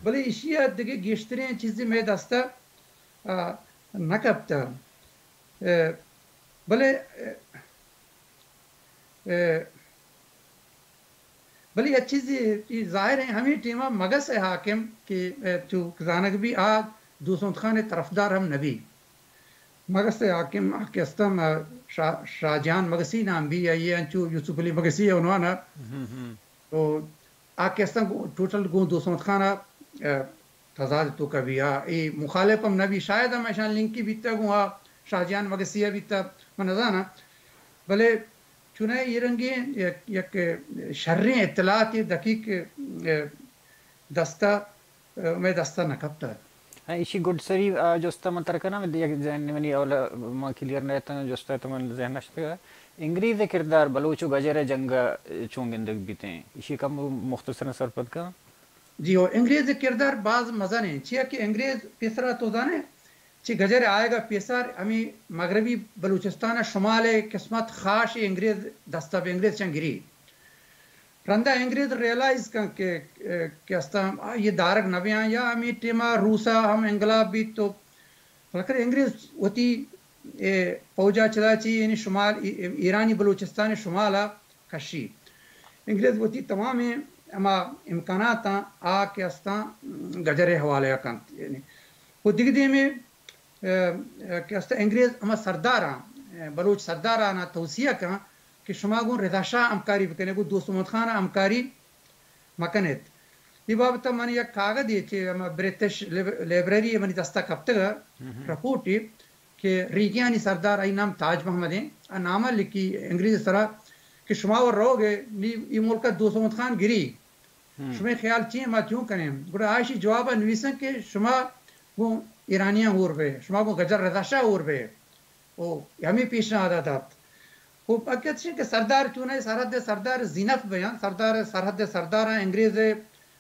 بلے ایشی ءَ دگہ گیشتریں چیزی مئے دستا، آ، نہ کپتا۔ اے، بلے، اے، اے، بلے یک چیزے، اے ظاہر ہے، ہمے ٹیما مگس ءِ حاکم کہ، اے، چو زانگ بی، آ دوست محمد خان ءِ طرفدار ہم نہ بی۔ مگس ءِ حاکم آ کہ استاں، آ، شاہ، شاہ جان مگسی نام بی، آئی ءَ انچو یوسف علی مگسی ءِ عنوان ءَ۔ ہم، ہم۔ تو آ کہ استاں گو-، ٹوٹل گوں دوست محمد خان ءَ، اے، تضاد توکا بی، آ، اے مخالف ہم نہ بی، شاید ہم اشان لنکی بیتا گوں آ شاہ جان مگسی ءَ بیتا، من نزاناں۔ بلے چوناہا اے رنگیں یک، یک شریں اطلاعاتے دقیق، اے، دستا، اے، مئے دستا نہ کپتا۔ ہاں، ایشی گڈ سری، آ، جستا من ترا کناں، یک ذہن منی اولا ما کلیئر نہ اتاں، جستا تو من ذہن نشتگا۔ انگریز ءِ کردار بلوچ و گجر ءِ جنگ ءَ چون گندگ بیتیں؟ ایشی کم مختصراً سرپد کن۔ جی ہو، انگریز ءِ کردار باز مزن انت، چیا کہ انگریز پیسرا تو زانے، چہ گجر ءِ آیگ ءَ پیسر ہمے مغربی بلوچستان ءِ شمال ءِ قسمت خاش ءَ انگریز دست ءَ بہ انگریز چنگری۔ رندا انگریز ریئلائز کن کہ، کہ استاں آئی دارگ نہ بیاں یا ہمے ٹیما روس ءَ ہم انقلاب بیت تو بالاخر انگریز وتی، اے، پوجا چدا چی یعنی شمال، ای-، ایرانی بلوچستان ءِ شمال ءَ کشی۔ انگریز وتی تمامیں ہما امکاناتاں آ کہ استاں گجر ءِ حوالہ ءَ کنت۔ یعنی و دگہ دیمے، اے، اے، کہ استاں انگریز ہما سرداراں، اے، بلوچ سرداراں توصیہ کن کہ شما گوں رضا شاہ ہمکاری بکنے، گوں دوست محمد خان ءَ ہمکاری مکنیت۔ اے بابت ءَ من یک کاگدے چہ ہما برٹش لائب-، لائبریری ءَ منی دست ءَ کپتگ ءَ، ہم ہم۔ رپورٹے کہ ریگیانی سردار، آئی نام تاج محمد ایں، آ نامہ لکھی انگریز ءِ سرا کہ شما و روگ ءَ نی اے ملک ءَ دوست محمد خان گری۔ ہم۔ شمئے خیال چی ایں، ما چون کنیں؟ گڑا آ ایشی جواب ءَ نویسن کہ شما گوں ایرانیاں ہور بئے، شما گوں گجر رضا شاہ ہور بئے۔ او ہمے پیشنہاد ءَ دات۔ او حقیقت اش کہ سردار چوناہا سرحد ءِ سردار زینف بیاں، سردار سرحد ءِ سرداراں انگریز ءِ،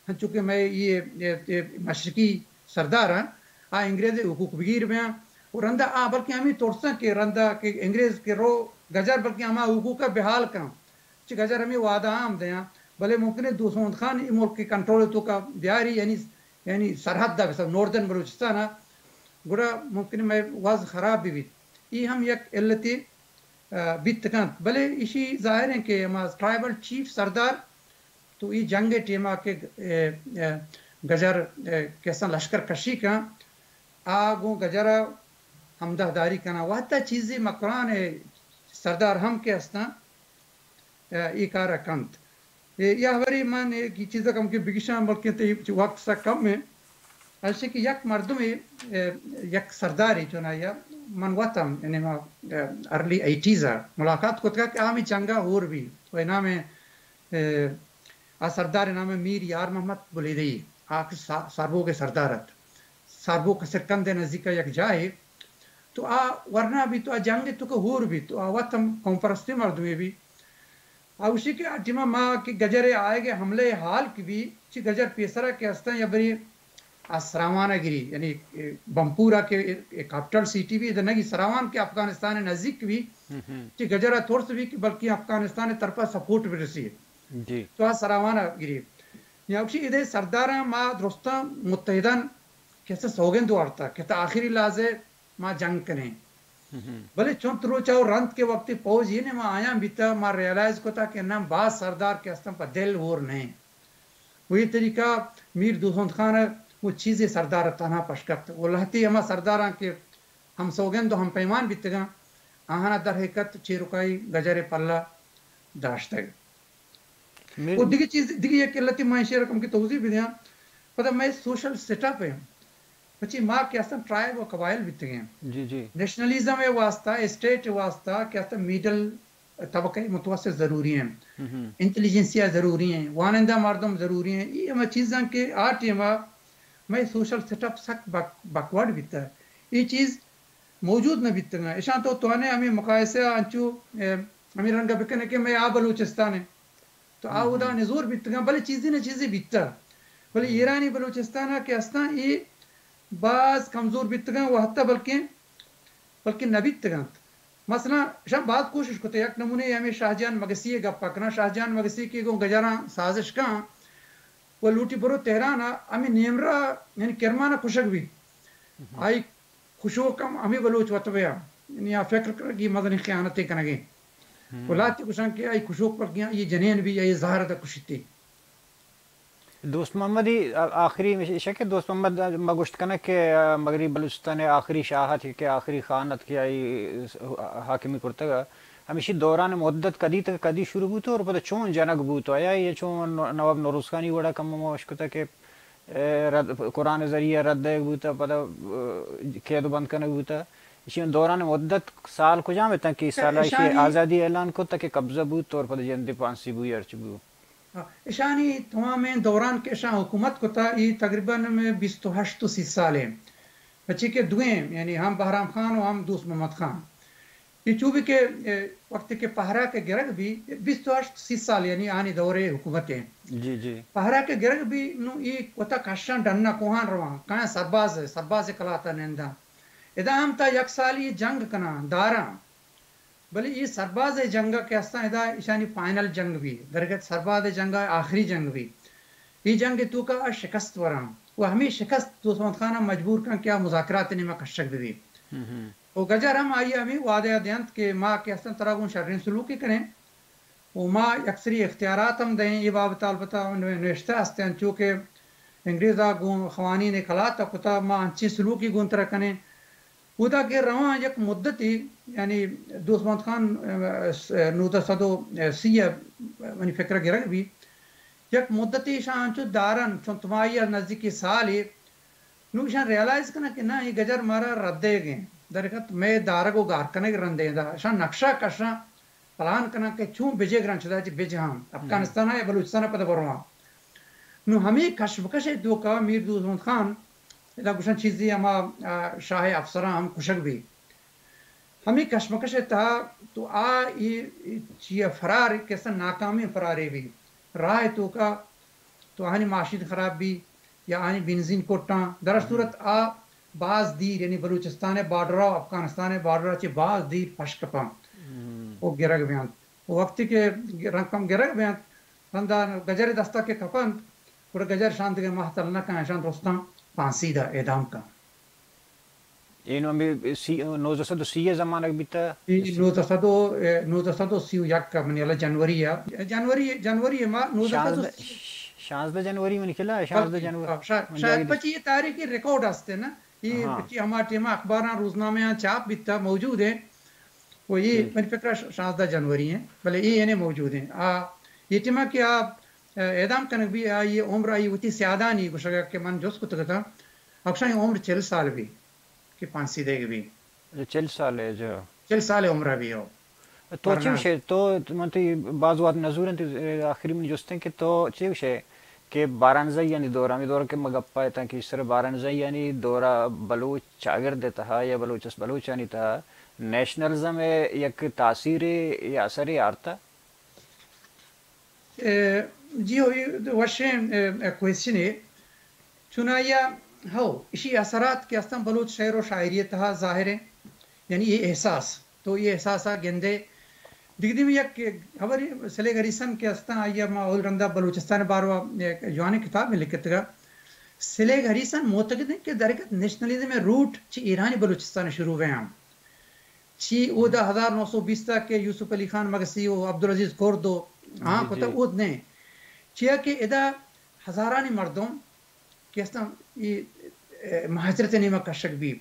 ہنچو کہ مئے اے، اے، اے مشرقی سرداراں، آ انگریز ءِ حقوق بگیر بیاں۔ و رندا آ بلکیں ہمے ترساں کہ رندا کہ انگریز کہ رو گجر بلکیں ہما حقوق ءَ بحال کن۔ چہ گجر ہمے وعدہ ہم دیاں، بلے ممکن ہے دوست محمد خان اے ملک ءِ کنٹرول ءِ توکا بیاری، یعنی، یعنی سرحد ءَ بس ناردرن بلوچستان ءَ، گڑا ممکن ہے مئے وضع خراب بہ بیت۔ اے ہم یک علتے، آ، بیت کنت۔ بلے ایشی ظاہر ہے کہ ہما ٹرائبل چیف سردار تو اے جنگ ءِ ٹیما کہ، اے، اے، گجر، اے، کہ استاں لشکر کشی کن، آ گوں گجر ءَ ہمدہ داری کناں۔ وہدے چیزے مکران ءِ سردار ہم کہ استاں، اے، اے کار ءَ کنت۔ اے، یا ہبرے من اے چیز ءَ کم کہ بگشاں، بلکیں تئی وقت سک کم ایں۔ ایشی کہ یک مردمے، اے، یک سردارے چوناہا من وت ہم، یعنی ما، اے، ارلی ایٹیز ءَ ملاقات کتگ کہ آ ہمے جنگ ءَ ہور بی۔ و نام، اے، آ سردار نام میر یار محمد بلیدئی، آ کہ سا-، ساربوگ ءِ سردار ات۔ ساربوگ کسرکند ءِ نزیک ءَ یک جاہے۔ تو آ ورنا بیت، تو آ جنگ ءِ توکا ہور بیت، تو آ وت ہم قوم پرستیں مردمے بی۔ آ گوشی کہ آ ٹیما ما کہ گجر ءِ آیگ ءِ حملہ ءِ حال کہ بی، چہ گجر پیسرا کہ استاں یا بری آ سراوان ءَ گری، یعنی، اے، بمپور ءَ کہ اے، اے کیپٹل سٹی بی، ادا نگی سراوان کہ افغانستان ءِ نزیک بی، ہم ہم۔ چہ گجر ءَ ترس بی کہ بلکیں افغانستان ءِ طرف ءَ سپورٹ برسی۔ جی۔ تو آ سراوان ءَ گری۔ یا گوشی ادے سرداراں ما درستاں متحداں کہ است سوگند وارتا کہ تا آخری لحظے ما جنگ کنیں۔ ہم ہم۔ بلے چنت روچ ءَ رند کہ وقتی پوج یہ نے ما آیاں بیتا، ما ریئلائز کتا کہ نہ باز سردار کہ استن پہ دل ہور نہیں۔ و یہ طریقہ میر دوسمند خان وہ چیزیں سردار تنہا پشکپت۔ و لہتی ہما سرداراں کہ ہم سوگند و ہم پیمان بیتگاں، آہانا در حقیقت چیرکائی گجر پلہ داشتگ۔ میر و دگہ چیز، دگہ یک علتی من شعر کم کہ توضیح بدیاں۔ پدا میں سوشل سیٹ اپ ہے۔ پچی ما کہ استن ٹرائب و قبائل بیتگیں۔ جی، جی۔ نیشنلزم ءِ واسطہ، اسٹیٹ ءِ واسطہ کہ استن میڈل طبقہ متوسط ضروری ہیں۔ ہم ہم۔ انٹیلیجنسیا ضروری ہیں، وانندہ مردم ضروری ہیں۔ یہ ہمیں چیزاں کہ آ ٹائم ءَ میں سوشل سیٹ اپ سک بیک-، بیکورڈ بیتا۔ یہ چیز موجود نہ بیتگاں۔ اشاں تو توانے ہمیں مقایسہ انچو، اے، ہمیں رنگ بکنے کہ میں آ بلوچستان ہے۔ تو آ ہم ہم۔ اودا نزور بیتگاں، بلے چیزی نہ چیزی بیتا۔ بلے ہم۔ ایرانی بلوچستان کہ استاں، یہ باز کمزور بیتگاں و حتی بلکیں، بلکیں نہ بیتگاں۔ مثلاً، شاہ باز کوشش کتے، یک نمونے ہمیں شاہ جان مگسی گپ کناں، شاہ جان مگسی کہ گوں گجراں سازش کاں، و لوٹی برو تہران ءَ ہمیں نیمرا، یعنی کرمان ءَ کشگ بی۔ ہم۔ آئی کشوک ہم ہمیں بلوچ وت بیا۔ یعنی آ فکر کرگی مزنی خیانت کنگی۔ ہم۔ و لاتی کشان کہ آئی کشوک پر گیا، یہ جنین بھی، یہ زہر دا کشتی۔ دوست محمد ای آ-، آخری مش-، شک دوست محمد ما گوشت کنگ کہ، آ، مغربی بلوچستان آخری شاہ ات کہ آخری خان ات کہ آئی حاکمی کرتگ۔ ہمیشی دوران مدت کدی تک کدی شروع بوت اور پتہ چون جنگ بوت؟ آیا یہ چون نو-، نواب نوروز خانی وڑا کم مشکتا کہ اے رد، قرآن ذریعہ رد دئیگ بوت، پدا، اے، قید بند کنگ بوت۔ ایشی دوران مدت سال کجام اتاں کہ سال ایشی آزادی اعلان کت کہ قبضہ بوت اور پدا جند پانسی بو ہرچ بو۔ ہاں، اشانی تمامیں دوران کہ اشاں حکومت کتا، ای تقریباً میں بیست و ہشت و سی سال ہیں۔ بچے کہ دوئیں، یعنی ہم بہرام خان و ہم دوست محمد خان۔ یہ چو بھی کہ، اے، وقتی کہ پہرا کہ گرگ بھی، بیست و ہشت سی سال، یعنی آنی دور حکومت ہیں۔ جی، جی۔ پہرا کہ گرگ بھی، نو یہ کوتا کشاں ڈنا کوہان رواں، کایاں سرباز، سرباز کلاتا ننداں۔ ادا ہم تا یک سال یہ جنگ کناں، داراں۔ بلے یہ سرباز جنگ کہ استاں ادا ایشانی فائنل جنگ بھی، درگت سرباز جنگ آخری جنگ بھی۔ یہ جنگ توکا شکست وراں۔ و ہمیں شکست دوست محمد خان مجبور کن کہ آ مذاکرات نیمہ کشک بھی۔ ہم ہم۔ و گجر ہم آئی ہمیں وعدہ دینت کہ ما کہ استن ترا گوں شرین سلوکی کریں و ما یکسری اختیارات ہم دیں۔ یہ بابت البتہ نو-، نوشتہ ہستیں، چونکہ انگریزا گوں خوانین کلات کتا، ما انچیں سلوکی گوں ترا کنیں۔ اودا کہ رواں یک مدتی، یعنی دوست محمد خان، اہ، نوزدہ سد و سی ء منی فکر گرگ بھی، یک مدتی شان انچو دارن، چون تمائی نزدیکی سالی، نوں ایشاں ریئلائز کناں کہ نہ، اے گجر مارا رد دیگ ایں۔ در حقیقت مئے دارگ و گار کنگ رند ایں۔ دا ایشاں نقشہ کشاں، پلان کناں کہ چوں بجے گراں چدا چہ بجہاں۔ افغانستان ء یا بلوچستان ء پد برواں۔ نوں ہمے کشمکش ء توکا میر دوست محمد خان ادا گوشاں چیزے ہما، آ، شاہ ء افسراں ہم کشگ بی۔ ہمے کشمکش ء تہا تو آ اے، اے چیا فرار کسا ناکامیں فرارے بی۔ راہ ء توکا تو آہانی ماشین خراب بی یا آہانی بنزین کٹاں۔ در صورت آ باز دیر، یعنی بلوچستان ء بارڈر ء افغانستان ء بارڈر ء چہ باز دیر پش کپاں۔ او گرگ بیانت۔ وقتی کہ رنگ کم گرگ بیانت، رندا گجر دستا کہ کپنت، گڑا گجر شان دگہ مہتل نہ کن، شان درستاں پانسی دا اعدام کن۔ اینو ہمے سی، نوزدہ سد و سی ء زمانگ بیتا؟ سی، نوزدہ سد و، اے، نوزدہ سد و سی و یک ء منی اللہ جنوری ء۔ جنوری، جنوری ء ما نوزدہ سد و سی۔ شانزدہ، شانزدہ جنوری منی خیال ء، شانزدہ جنوری۔ ہاں، شا-، شاید پچی یہ تاریخی ریکارڈ ہستے نا۔ یہ پچی ہما ٹیم اخباراں روزنامہاں چھاپ بیتا موجود ہیں۔ و یہ منی فکر ء ش-، شانزدہ جنوری ہیں، بلے یہ یعنی موجود ہیں۔ آ، یہ ٹیم کہ آ، اعدام کنگ بی، آ، یہ عمر آئی وتی سیادانی گوشگا کہ من جست کتگتاں، اکشاں عمر چل سال بی۔ کہ پانسی دیگ بی۔ اچھا، چل سال ہے جو۔ چل سال عمر بی ہو۔ تو چی گشے؟ تو، من تو باز وات نزور انت، آخری من جستیں کہ تو چی گشے کہ بارانزئی یعنی دور، ہمیں دور کہ مگپا اتاں کہ سر بارانزئی یعنی دورا بلوچ چاگرد تہا یا بلوچ اس بلوچانی تہا نیشنلزم ء یک تاثیر یا اثر آرتا؟ اے، جی ہو، یہ وشیں، اے، اے، کوئسچن ہے۔ چونایا ہو، اشی اثرات کہ استاں بلوچ شعر و شاعری تہا ظاہر ہیں، یعنی یہ احساس، تو یہ احساس آ گندے۔ دگہ دیمی یک خبر، سلیگ ہریسن کہ استاں، آئی ما اول رندا بلوچستان باروا یک جوانیں کتاب میں لکھتگا۔ سلیگ ہریسن معتقد ہیں کہ در حقیقت نیشنلزم روٹ چہ ایرانی بلوچستان شروع ہوئے ہیں۔ چی اودا ہزار نو سو بیست کہ یوسف علی خان مگسی و عبدالعزیز کرد و آں جی، کتا جی۔ اود نے۔ چیا کہ ادا ہزارانی مردم کہ استاں ای، اے، مہاجرت نیمہ کشگ بی۔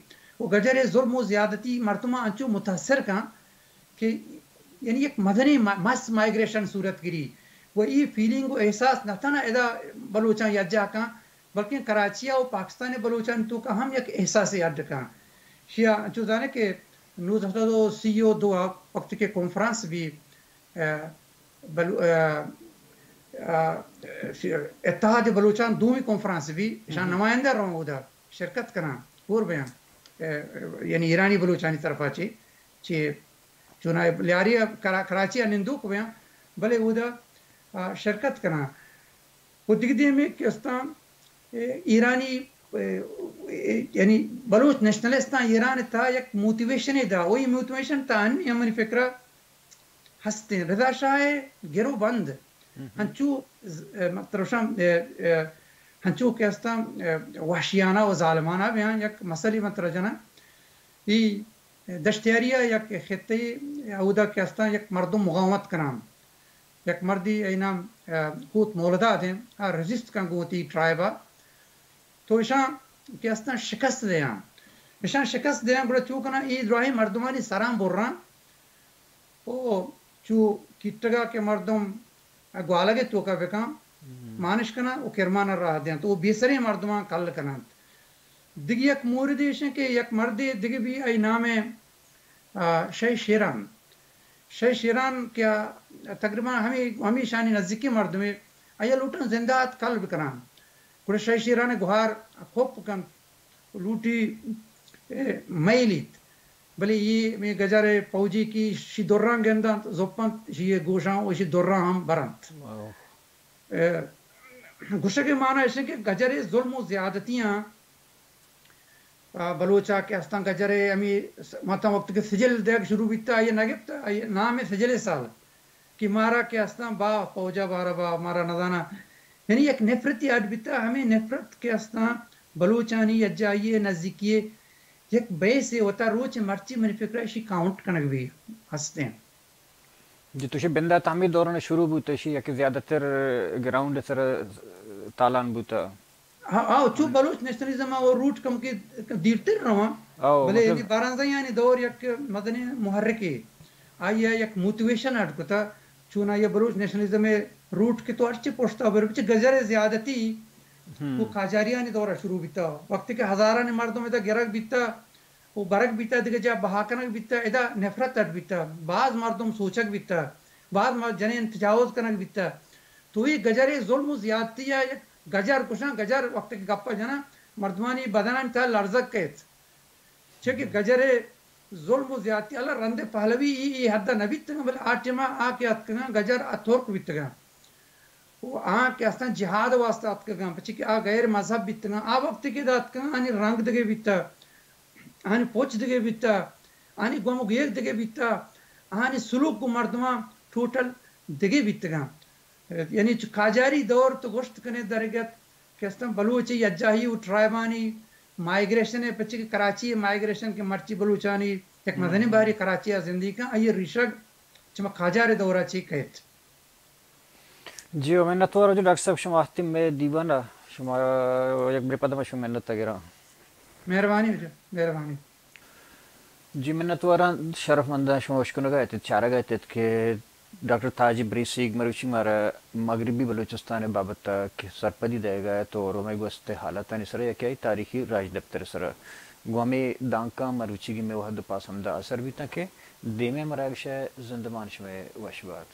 و گجر ظلم و زیادتی مردماں انچو متاثر کن کہ یعنی یک مزنیں ما-، مس مائگریشن صورت گری۔ و ای فیلنگ و احساس نہ تھنا ادا بلوچاں یجا کن، بلکیں کراچی ء و پاکستان ء بلوچانی توکا ہم یک احساسے اڈ کن۔ شیا انچو زانے کہ نوزدہ سد و سی و دو ء وقت کہ کانفرنس بی، ا، بلو-، ا، ا، اتحاد بلوچان دومی کانفرنس بی، اشان نمائندہ رواں اودا شرکت کناں، ہور بیاں، ا، یعنی ایرانی بلوچانی طرفا چی، چی چوناہا لیاری ء کرا-، کراچی ء نندوک بیاں، بلے اودا، ا، شرکت کناں۔ و دگہ دیمے کہ استاں، اے، ایرانی، اے، اے، یعنی بلوچ نیشنلستاں ایران ء تہا یک موٹیویشنے دا، و ای موٹیویشن تا انی ہمنی فکرا ہستیں۔ رضا شاہ ء گرو بند ہنچو ز-، اے، مطلب شاں، اے، اے، ہنچو کہ استاں، اے، وحشیانہ و ظالمانہ بیاں یک مسئلے من ترا جناں۔ ای دشتیاری ء یک خطے اودا کہ استاں یک مردم مقاومت کناں۔ یک مردی ای نام، ا، کوت مولداد ہیں، آ ریزسٹ کن گوں وتی ٹرائب ء۔ تو اشاں کہ استاں شکست دیاں۔ اشاں شکست دیاں، گڑا چو کناں ای دراہیں مردمانی سراں براں۔ او چو کیٹگا کہ مردم گوالگ توکا بکاں، مانش کناں و کرمانا راہ دیاں۔ تو او بیسریں مردماں کل کناں۔ دگہ یک موردے ایش انت کہ یک مردے دگہ بی، آئی نام ء، آ، شے شیران۔ شے شیران کہ آ، تقریباً ہمے، ہمیشانی نزیکی مردمے، آئی ء لوٹاں زندہ ات کل بکناں۔ گڑا شے شیران ء گہار کپ کنت، لوٹی، اے، میلیت۔ بلے یہ میں گجر ء پوجی کی شی دراں گندنت، زپنت، شی گوشاں و شی دراں ہم برنت۔ واو۔ ء گوشگ ء مانا ایش انت کہ گجر ء ظلم و زیادتیاں، آ، بلوچ ء کہ استاں گجر ء ہمے س-، ماتاں وقت کہ سجل دیگ شروع بیتا، آئی ء نہ گپت، آئی ء نام ء سجل ء سال کہ مارا کہ استاں با فوج ء بارا با مارا نزاناں۔ یعنی یک نفرتی اڈ بیتا، ہمے نفرت کہ استاں بلوچانی یکجائی ء نزیکی ء یک بیسے وتا روچ مرچی منی فکر ء ایشی کاؤنٹ کنگ بی ہستیں۔ جی، تو شی بندات ہمے دوران شروع بوت، شی یک زیادہ تر گراؤنڈ سر تالان بوت۔ ہاں، ہاں، چو بلوچ نیشنلزم ء روٹ کم کے دیرتر رواں، او، بلے مطلب یعنی بارانزہ یعنی دور یک مزنیں محرکے، آئی ء یک موٹیویشن اڈ کتا، چون آئی ء بلوچ نیشنلزم ء روٹ کہ تو ہرچی پشتا بر بچ گجر زیادتی ہم۔ وہ قاجاریانی دور ء شروع بیتا، وقتی کہ ہزارانی مردم ادا گرگ بیتا، و برگ بیتا، دگہ جا بہا کنگ بیتا، ادا نفرت اڈ بیتا، باز مردم سوچگ بیتا، باز مر-، جنین تجاوز کنگ بیتا۔ تو یہ گجر ظلم و زیادتی ء یک گجر کشاں، گجر وقت کہ گپ ء جناں، مردمانی بدنانی تہا لرزگ کیت۔ چہ کہ گجر ظلم و زیادتی، اللہ رند پہلوی ای، ای حد ء نہ بیتگاں، بلے آ ٹیما آ کہ اتکگاں، گجر ء ترک بیتگاں۔ و آ کہ استاں جہاد واسطہ اتکگاں، پچی کہ آ غیر مذہب بیتگاں، آ وقتی کہ ادا اتکگاں، آنی رنگ دگہ بیتا، آنی پچ دگہ بیتا، آنی گم و گیگ دگہ بیتا، آنی سلوک گوں مردماں ٹوٹل دگہ بیتگاں۔ یعنی چو قاجاری دور تو گوشت کنے درگت کہ استاں بلوچ یکجاہی و ٹرائبانی مائیگریشن ء، پچی کہ کراچی ء مائیگریشن کہ مرچی بلوچانی یک مزنیں باری کراچی ء زندگی کن، آئی ء ریشگ چہ ما قاجار ء دور ء چی کئیت۔ جی، منتوار جو ڈاکٹر صاحب شما ہستی مئے دیوان ء، شما یک برے پد ما شما منت ء گراں۔ مہربانی ہو جو، مہربانی۔ جی، منتواراں، شرف منداں، شما اشکنگ ء اتت، چارگ ء اتت کہ ڈاکٹر تاج بریسیگ مروچی مارا مغربی بلوچستان ء بابت ء کہ سرپدی دئیگ ء ات اور ہمے گوست ء حالاتانی سر ء یکے آئی تاریخی راجدپتر ء سر ء گوں ہمے دانکاں مروچیگیں مئے وہد ء پاس ہمدا اثر بیتاں کہ دیمے مراگش ء زندمان شمئے وش بات۔